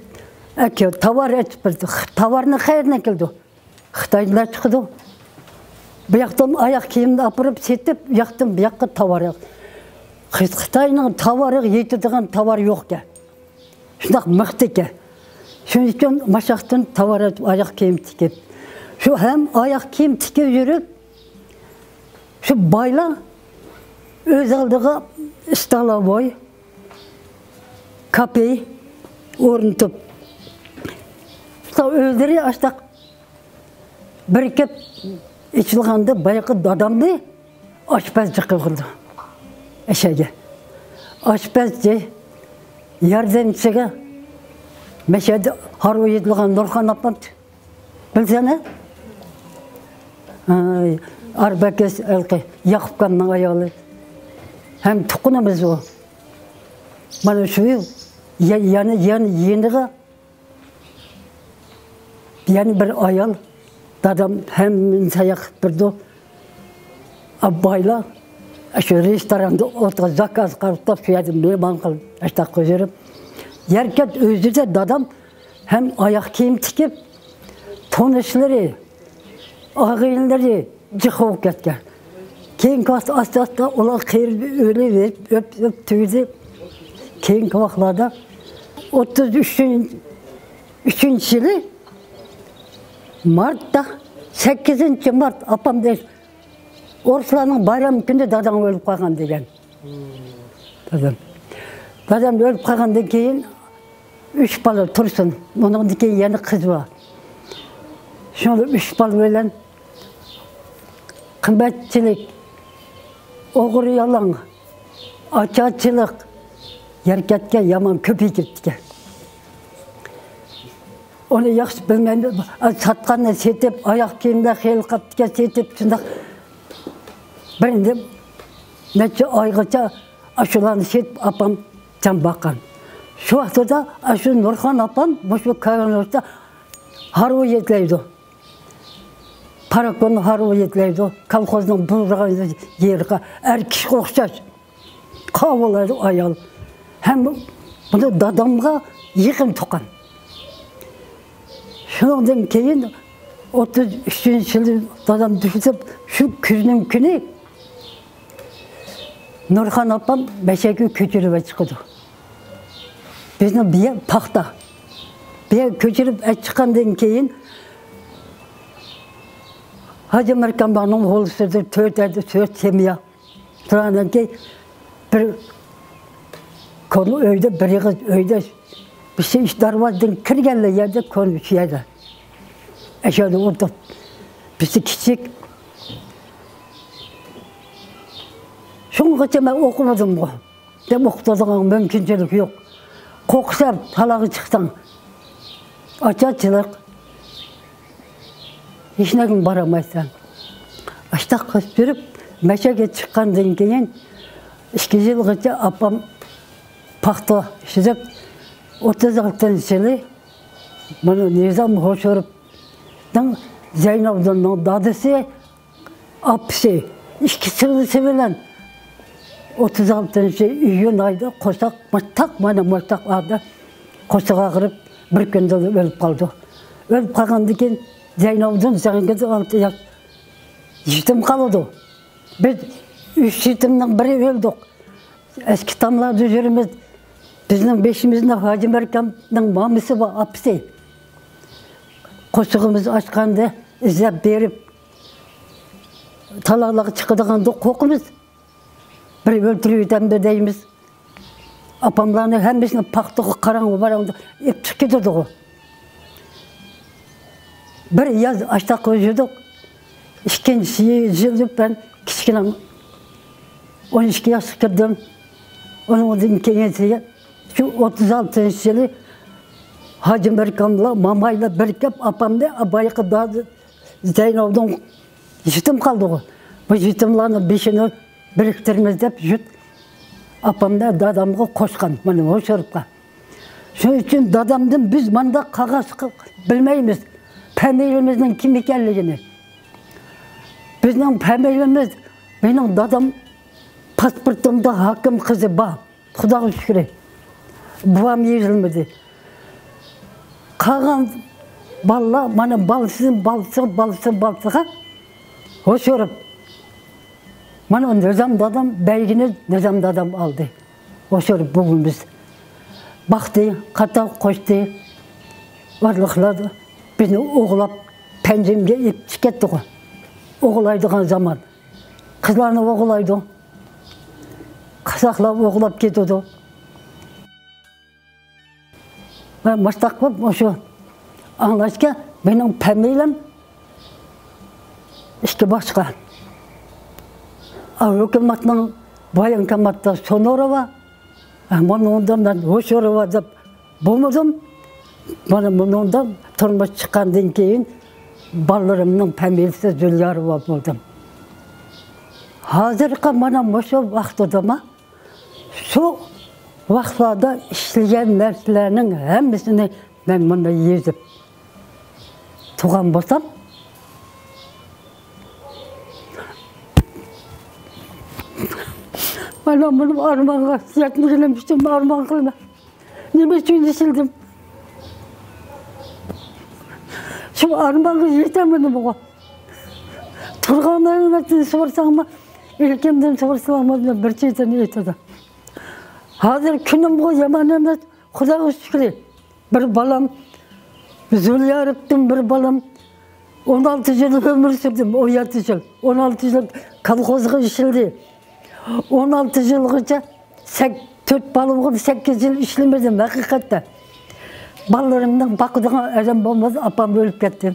ئەكە، تاۋار ئېچىپ بېرىدۇ. تاۋارنى قەيەردىن ئەكېلىدۇ؟ خىتايدىن چىقىدۇ. بۇ ياقتىن ئاياغ كىيىمنى ئاپىرىپ سېتىپ، بۇ ياقتىن بۇ ياققا تاۋار. خىتاينىڭ تاۋارىغا يېتىدىغان تاۋار يوقكەن. شۇنداق مىختىكەن. شۇنىڭ ئۈچۈن ماشاقتىن تاۋار ئېلىپ، ئاياق كىيىم تىكىپ، شۇ ھەم ئاياق كىيىم تىكىپ يۈرۈپ، شۇ بايلار ئۆز ئالدىغا ئىستالاۋوي، كاپى ئورنىتىپ، شۇ ئۆزلىرى ئاشتاق بىر گەپ ئېچىلغاندا بايىقى دادامنى ئاشپەزچى قىلغىلى ئەشەگە. ئاشپەزچى، ياردەمچىگە مەشەدە ھارۋا يېتىلغان نۇرخان ئاپام. بىلسەنە؟ ئاي، ئاربەكەس ئەلقى ياقۇپخاننىڭ ئايالى. ھەم تۇغقىنىمىز ئۇ. مانا شۇ يە-، يەنە، يەنە يېنىغا يەنە بىر ئايال، دادام ھەممىنى ساياق قىلىپ بېرىدۇ. ئابايلار شۇ رېستوراندا ئولتۇرۇپ، زاكاز قىلىپ، شۇ يەردە مېھمان قىلىپ، ئاشتاق قويۇپ يۈرۈپ. يەركەنت ئۆزىدە دادام ھەم ئاياق كىيىم تىكىپ، تونۇشلىرى، ئاغىنىلىرى جىق بولۇپ كەتكەن. كېيىنكى ۋاقىتتا ئاستا-ئاستا ئۇلار قېرىپ، ئۆلۈپ، ئۆپ، ئۆپ تۈگىدى. كېيىنكى ۋاقىتلاردا ئوتتۇز ئۈچىنچى، ئۈچىنچى يىلى مارتتا، سەككىزىنچى مارت ئاپام دەيدۇ، ئورۇسلارنىڭ بايرام كۈنى داداڭ ئۆلۈپ قالغان دېگەن. دادام. دادام ئۆلۈپ قالغاندىن كېيىن ئۈچ بالا تۇرسۇن. ئۇنىڭدىن كېيىن يەنە قىز بار. شۇڭا ئۈچ بالا بىلەن قىممەتچىلىك، ئوغرى-يالاڭ، ئاچارچىلىق، يەركەتكە يامان كۆپىيىپ كېتىپتىكەن. ئۇنى ياخشى بىلمەيمىز. ساتقاننى سېتىپ، ئاياغ كىيىملەر خېلى قاپتىكەن، سېتىپ شۇنداق. بىر نەچچە ئايغىچە ئاشۇلارنى سېتىپ ئاپام جان باققان. شۇ ۋاقتىدا ئاشۇ نۇرخان ئاپام مۇشۇ كارۋانلاردا ھارۋا يەتلەيدۇ. پاراكوننى ھارۋا يەتلەيدۇ. كولخوزنىڭ بۇرىغان يېرىغا ئەر كىشىگە ئوخشاش. قاۋىلايدۇ ئايال. ھەم بۇنى دادامغا يېقىن تۇغقان. شۇنىڭدىن كېيىن ئوتتۇز ئۈچىنچى يىلى دادام دۈشۈپ، شۇ كۈزنىڭ كۈنى نۇرخان ئاپام مەشەگە كۆچۈرۈپ چىقىدۇ. بىزنىڭ بۇ يەر پاختا. بۇ يەر كۆچۈرۈپ چىققاندىن كېيىن ھاجى مەركەمبانىڭ ھويلىسىدا تۆت ئەر، تۆت سەميا. شۇلارنىڭكى بىر كونا ئۆيدە، بىر ئېغىز ئۆيدە، بىز ئىش دەرۋازىدىن كىرگەنلا يەردە كونا شۇ يەردە. ئەشەدە ئولتۇرۇپ، بىزى كىچىك. شۇڭغىچە مەن ئوقۇمىدىمغۇ. دەپ ئوقۇتىدىغان مۇمكىنچىلىك يوق. قورقسا تالاغا چىقساڭ، ئاچارچىلىق، ھېچنەگىمۇ بارالمايسەن. ئاشتاق قىلىپ يۈرۈپ، مەشەگە چىققاندىن كېيىن ئىككى يىلغىچە ئاپام پاختا ئىشلەپ، ئوتتۇز ئالتىنچى يىلى مانا نىزام ھوشۇروپنىڭ، زەينابدىننىڭ دادىسى، ئاپىسى، ئىككى سىڭلىسى بىلەن ئوتتۇز ئالتىنچى ئىيۇن ئايدا قورساق مۇشتاق، مانا مۇشتاق ئارىدا قورسىقى ئاغرىپ، بىر كۈندە ئۆلۈپ قالدى. ئۆلۈپ قالغاندىن كېيىن زەينابدىن زەڭگىدە ئالتە ياش يېتىم قالىدۇ. بىز ئۈچ يېتىمنىڭ بىرى ئۆلدۇق. ئەسكى تاملاردا يۈرىمىز. بىزنىڭ بېشىمىزدا ھاجى مەركەمنىڭ مامىسى بار، ئاپىسى. قورسىقىمىز ئاچقاندا ئىزدەپ بېرىپ، تالاغلارغا چىقىدىغاندا قورقىمىز. بىر ئۆلتۈرۈۋېتەمدۇ دەيمىز. ئاپاملارنى ھەممىسىنى پاختىغا، قاراڭغۇ باراڭغۇ ئېلىپ چىقىپ كېتىدىغۇ. بىر ياز ئاشتاق يۈردۇق. ئىككىنچى يىلى مەن كىچىكىنەم ئون ئىككى ياشقا كىردىم. ئۇنىڭدىن كېيىن شۇ ئوتتۇز ئالتىنچى يىلى ھاجى مەركەملەر، مامايلار بىرىكىپ ئاپامنى بايىقى دادى زەينابدىن يېتىم قالدىغۇ. بۇ يېتىملارنىڭ بېشىنى بىرىكتۈرىمىز دەپ يۇرت ئاپامدا دادامغا قوشقان، مانا ھوشۇروپقا. شۇنىڭ ئۈچۈن دادامدىن بىز مانداق قاغاس بىلمەيمىز، پەمىلىمىزنىڭ كىم ئىكەنلىكىنى. بىزنىڭ پەمىلىمىز، مېنىڭ دادام پاسپورتۇمدا ھاكىم قىزى بار، خۇداغا شۈكرى. بوۋام يېزىلمىدى. قالغان بالىلار مانا بالىسىدىن بالىسىغا، بالىسىدىن بالىسىغا ھوشۇروپ. مانا نىزام دادام، بەيگىنى نىزام دادام ئالدى. ھوشۇروپ بوۋىمىز باقتى، قاتاق قوشتى. بارلىقلار بىزنى ئوغلاپ، پەنجىمگە ئېلىپ چىقىپ كەتتىغۇ. ئوغلايدىغان زامان. قىزلارنى ئوغلايدۇ. قاساقلاپ ئوغلاپ كېتىدۇ. مەن مۇشتاق بولۇپ مۇشۇ ئاڭلاشكە، مېنىڭ پەمىلەم ئىككى باشقا. ھۆكۈمەتنىڭ بايانكاماتتا سونۇرۇۋا، مۇنىڭدا مەن ھوشۇروۋا دەپ بولمىدىم. مانا مۇنىڭدا تۇرمۇش چىققاندىن كېيىن بالىلىرىمنىڭ پەمىلىسى زۇلياروۋا بولدۇم. ھازىرقى مانا مۇشۇ ۋاقتىدىمۇ شۇ ۋاقىتلاردا ئىشلىگەن نەرسىلەرنىڭ ھەممىسىنى مەن مۇندا يېزىپ تۇرغان بولسام، مانا مۇنۇ ئارمانغا يەتمىگىنىم ئۈچۈن ئارمان قىلىمەن. نېمە ئۈچۈن يېشىلدىم؟ شۇ ئارمانغا يېتەلمىدىمغۇ. تۇرغان مەمەتتىن سورىساڭمۇ، ئىلكىمدىن سورىساڭمۇ، بىر چېتىنى ئېيتىدۇ. ھازىر كۈنۈمغۇ يامان ئەمەس، خۇداغا شۈكرى. بىر بالام، زۇليارىپتىن بىر بالام، ئون ئالتە يىل ئۆمۈر سۈردۈم، ئون يەتتە يىل. ئون ئالتە يىل كولخوزغا ئىشلىدى. ئون ئالتە يىلغىچە سەك-، تۆت بالامغا سەككىز يىل ئىشلىمىدىم ھەقىقەتتە. بالىلىرىمنىڭ باقىدىغان ئادەم بولمىدى، ئاپام ئۆلۈپ كەتتى.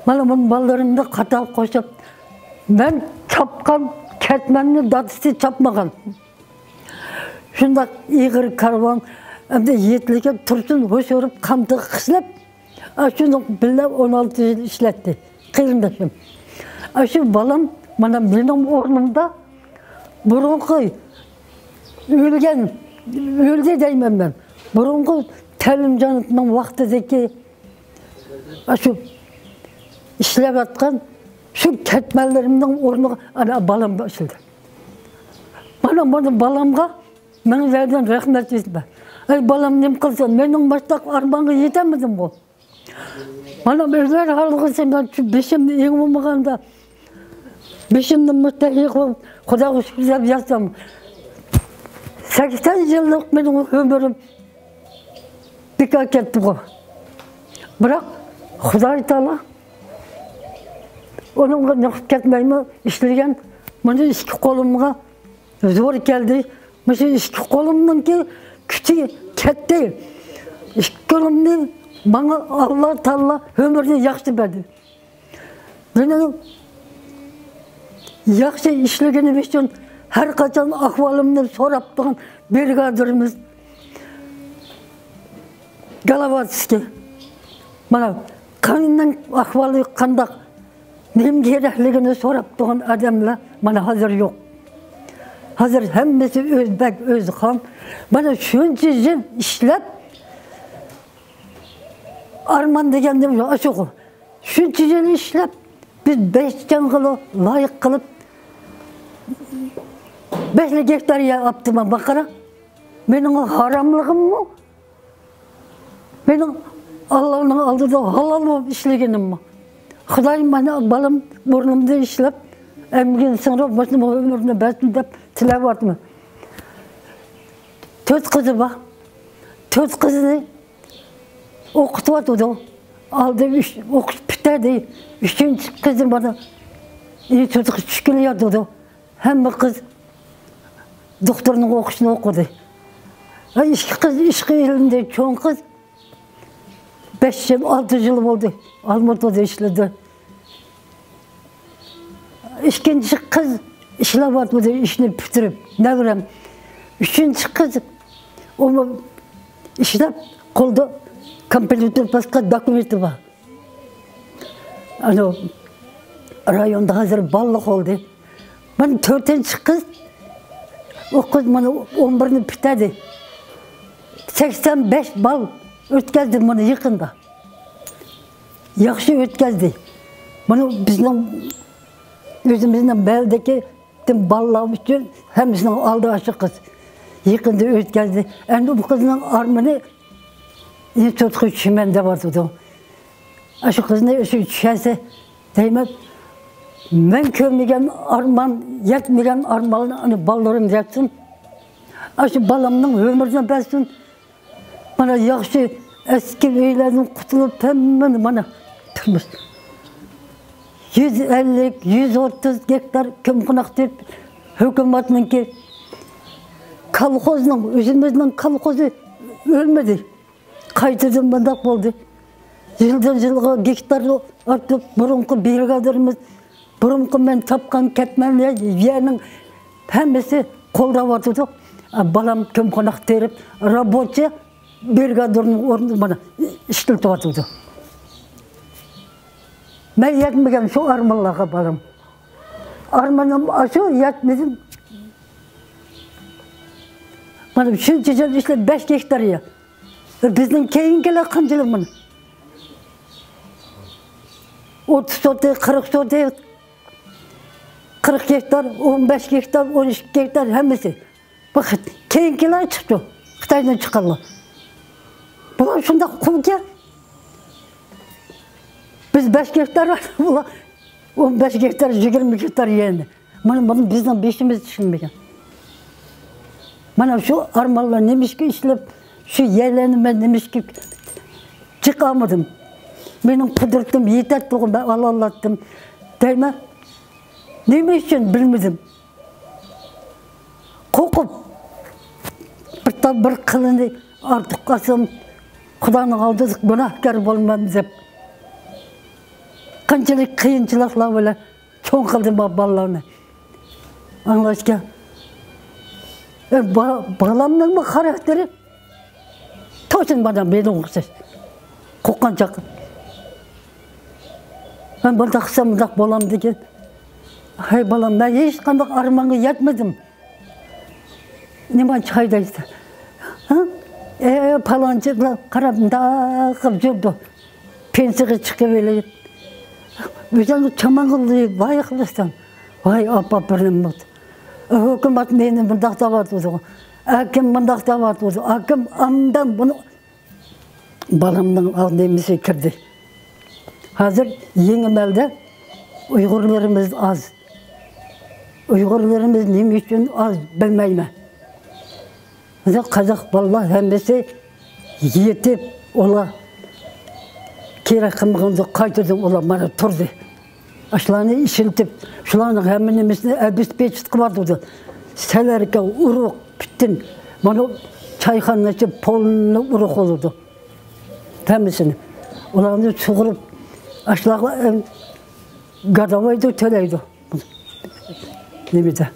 مانا بۇ بالىلىرىمنى قاتارغا قوشۇپ، مەن چاپقان كەتمەننى دادىسى چاپمىغان. شۇنداق ئېغىر كارۋان، ئەمدى يېتىلىككە تۇرسۇن ھوش ئۇرۇپ، قامتىغا قىسىلىپ، ئاشۇنىڭ بىللە ئون ئالتە يىل ئىشلەتتى قېرىنداشىم. ئاشۇ بالام مانا مېنىڭ ئورنۇمدا بۇرۇنقى ئۆلگەن، ئۆلدى دەيمەن مەن. بۇرۇنقى تەلىمجانىتنىڭ ۋاقتىدىكى ئاشۇ ئىشلەۋاتقان شۇ كەتمەنلىرىمنىڭ ئورنىغا ئانا بالام باشلىدى. مانا، مانا بالامغا مىڭ يەردىن رەھمەت ئېيتىمەن. ئەي بالام، نېمە قىلسام، مېنىڭ مۇشتاق ئارمانغا يېتەلمىدىمغۇ. مانا ئۆزلەر ھالغىسى، مەن شۇ بېشىمنى ئېڭىمىغاندا، بېشىمنى مۇشتاق ئېغىپ، خۇداغا شۈكۈر دەپ ياتسام، سەكسەن يىللىق مېنىڭ ئۆمرۈم بىكار كەتتىغۇ. بىراق، خۇداي تائالا ئۇنىڭغا نېقىپ كەتمەيمۇ، ئىشلىگەن مۇنۇ ئىككى قولۇمغا زور كەلدى. مۇشۇ ئىككى قولۇمنىڭكى كۈچى كەتتى. ئىككى قولۇمنى ماڭا ئاللا تائالا ئۆمرىنى ياخشى بەردى. مېنىڭ ياخشى ئىشلىگىنىم ئۈچۈن ھەر قاچان ئەھۋالىمنى سوراپ تۇرغان برىگادىرىمىز گالاباتسكىي. مانا، قاننىڭ ئەھۋالى قانداق، نېمە كېرەكلىكىنى سوراپ تۇرغان ئادەملەر مانا ھازىر يوق. ھازىر ھەممىسى ئۆزبەك، ئۆزخان. مانا شۇنچە يىل ئىشلەپ، ئارمان دېگەن نېمە؟ ئاشۇغۇ. شۇنچە يىل ئىشلەپ، بىز بەش جانغىلا لايىق قىلىپ، بەشلا گېكتار يەر ئاپتىمەن، باققىنا. مېنىڭ ھاراملىقىممۇ، مېنىڭ ئاللانىڭ ئالدىدا ھالال بولۇپ ئىشلىگىنىممۇ؟ خۇدايىم مانا بالام بۇرنۇمدا ئىشلەپ، ئەمگىكىنى سىڭدۈرۈپ، مۇشۇ ئۆمرىنى بەرسۇن دەپ تىلەۋاتىمەن. تۆت قىزى بار. تۆت قىزىنى ئوقۇتۇۋاتىدۇ. ئالدى ئۈچ، ئوقۇش پۈتتى. ئۈچىنچى قىزى مانا ئىنستىتۇتقا چۈشۈپ كېلىۋاتىدۇ. ھەممە قىز دوختۇرنىڭ ئوقۇشىنى ئوقۇدى. ھە، ئىككى قىز ئىشقا ئېلىندى. چوڭ قىز بەش يىل، ئالتە يىل بولدى، ئالمۇتىدا ئىشلىدى. ئىككىنچى قىز ئىشلەۋاتىدۇ، ئىشنى پۈتتۈرۈپ، نەۋرەم. ئۈچىنچى قىز ئۇمۇ ئىشلەپ، قولدا كومپيۇتېر باسقان دوكۇمېنتى بار. ئاناۋ رايوندا ھازىر باللىق بولدى. مانا تۆتىنچى قىز، ئۇ قىز مانا ئون بىرنى پۈتتۈردى. سەكسەن بەش بال ئۆتكەزدى مانا يېقىندا. ياخشى ئۆتكەزدى. مانا بىزنىڭ ئۆزىمىزنىڭ بەلدىكى بالىلار ئۈچۈن ھەممىسىنىڭ ئالدى ئاشۇ قىز. يېقىندا ئۆتكەزدى. ئەمدى بۇ قىزنىڭ ئارمىنى ئىنستىتۇتقا چۈشىمەن دەۋاتىدۇ. ئاشۇ قىزنى شۇ چۈشەرسە دەيمەن، مەن كۆرمىگەن ئارمان، يەتمىگەن ئارماننى ئانا بالىلىرىم يەتسۇن. ئاشۇ بالامنىڭ ئۆمرىنى بەرسۇن. مانا ياخشى ئەسكى ئۆيلەردىن قۇتۇلۇپ، ھەممىنى مانا تۇرمۇش. يۈز ئەللىك، يۈز ئوتتۇز گېكتار كۆم قوناق دەپ ھۆكۈمەتنىڭكى، كولخوزنىڭ، ئۆزىمىزنىڭ كولخوزى ئۆلمىدى. قايتىدىن مۇنداق بولدى. يىلدىن يىلغا گېكتار ئارتىپ، بۇرۇنقى برىگادىرىمىز، بۇرۇنقى مەن تاپقان كەتمەن يەرنىڭ ھەممىسى قولداۋاتىدۇ. بالام كۆم قوناق تېرىپ، رابوچىي برىگادىرنىڭ ئورنىدا مانا ئىشلىتىۋاتىدۇ. مەن يەتمىگەن شۇ ئارمانلارغا بالام. ئارمىنىم ئاشۇ يەتمىدىم. مانا شۇنچە يىل ئىشلەپ بەش گېكتار يەر. بىزنىڭ كېيىنكىلەر قانچىلىك مانا؟ ئوتتۇز سوتى، قىرىق سوتى، قىرىق گېكتار، ئون بەش گېكتار، ئون ئىككى گېكتار ھەممىسى. بۇ خىت-، كېيىنكىلەر چىقتى. خىتايدىن چىققانلار. بۇلار شۇنداق قۇلكەن. بىز بەش گېكتار، ئۇلار ئون بەش گېكتار، يىگىرمە گېكتار يەرنى. مانا بۇنى بىزنىڭ بېشىمىز چۈشەنمىگەن. مانا شۇ ئارمانلار نېمىشقا ئىشلەپ، شۇ يەرلەرنى مەن نېمىشقا چىقارمىدىم؟ مېنىڭ قۇدرىتىم يېتەتتىغۇ، مەن ئالالاتتىم دەيمەن. نېمە ئۈچۈن بىلمىدىم. قورقۇپ، بىر تا-، بىر قىلىنى ئارتۇق ئالسام، خۇدانىڭ ئالدىدا گۇناھكار بولىمەن دەپ، قانچىلىك قىيىنچىلىقلار بىلەن چوڭ قىلدىم بۇ بالىلارنى. ئاڭلاشكەن. ئە، با-، بالامنىڭمۇ خاراكتېرى توشۇن مانا مېنىڭ ئوخشاش. قورققان چاغ. مەن بۇنداق قىلسام، مۇنداق بولامدىكىن. ھەي بالام، مەن ھېچقانداق ئارمانغا يەتمىدىم. نېمانچە ھايدايسىز؟ ھە؟ ئە، پالانچى بىلەن قاراپ مۇنداق قىلىپ يۈردى. پېنسىيەگە چىقىپ ئېلىپ، ئۆزۈڭنى چامانغا لايىق قىلىسەن. ۋاي ئاپا بىرنېمە بولدى. ھۆكۈمەت مېنى مۇنداق دەۋاتىدۇ. ئاكام مۇنداق دەۋاتىدۇ. ئاكام ئاندىن بۇنى بالامنىڭ ئاغ نېمىسى كىردى. ھازىر يېڭى مەلدە ئۇيغۇرلىرىمىز ئاز. ئۇيغۇرلىرىمىز نېمە ئۈچۈن ئاز بىلمەيمەن. بىزنىڭ قازاق بالىلار ھەممىسى يېتىپ، ئۇلار كېرەك قىلمىغاندا قايتىدىن ئۇلار مانا تۇردى. ئاشۇلارنى ئىشلىتىپ، شۇلارنىڭ ھەممە نېمىسىنى ئەبەسبېچىت قىلىۋاتىدۇ. سەلەركە، ئۇرۇق، پۈتۈن، مانا چايخانىنىڭ ئىچى پولنىي ئۇرۇق بولىدۇ. ھەممىسىنى. ئۇلارنى سۇغۇرۇپ، ئاشۇلارغا، ئەم، گاداۋايدا تۆلەيدۇ. نېمىدە؟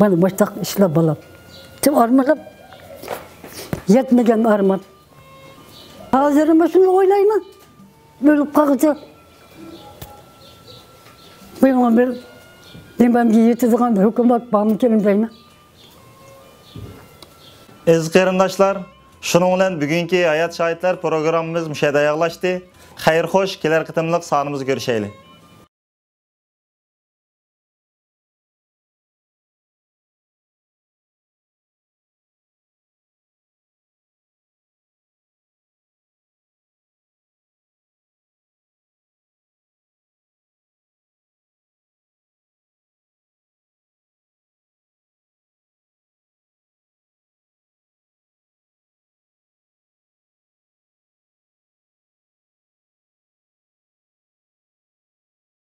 مانا مۇشۇنداق ئىشلار بولۇپ. شۇ ئارمىنىم يەتمىگەن ئارمان. ھازىرمۇ شۇنى ئويلايمەن. ئۆلۈپ قالغۇچە مېنىڭ بىر نېمەمگە يېتىدىغان ھۆكۈمەت بارمىكىن دەيمەن. ئەزىز قېرىنداشلار، شۇنىڭ بىلەن بۈگۈنكى ھايات شاھىتلار پروگراممىمىز مۇشۇ يەردە ئاياغلاشتى. خەير خوش، كېلەر قېتىملىق سانىمىزدا كۆرۈشەيلى.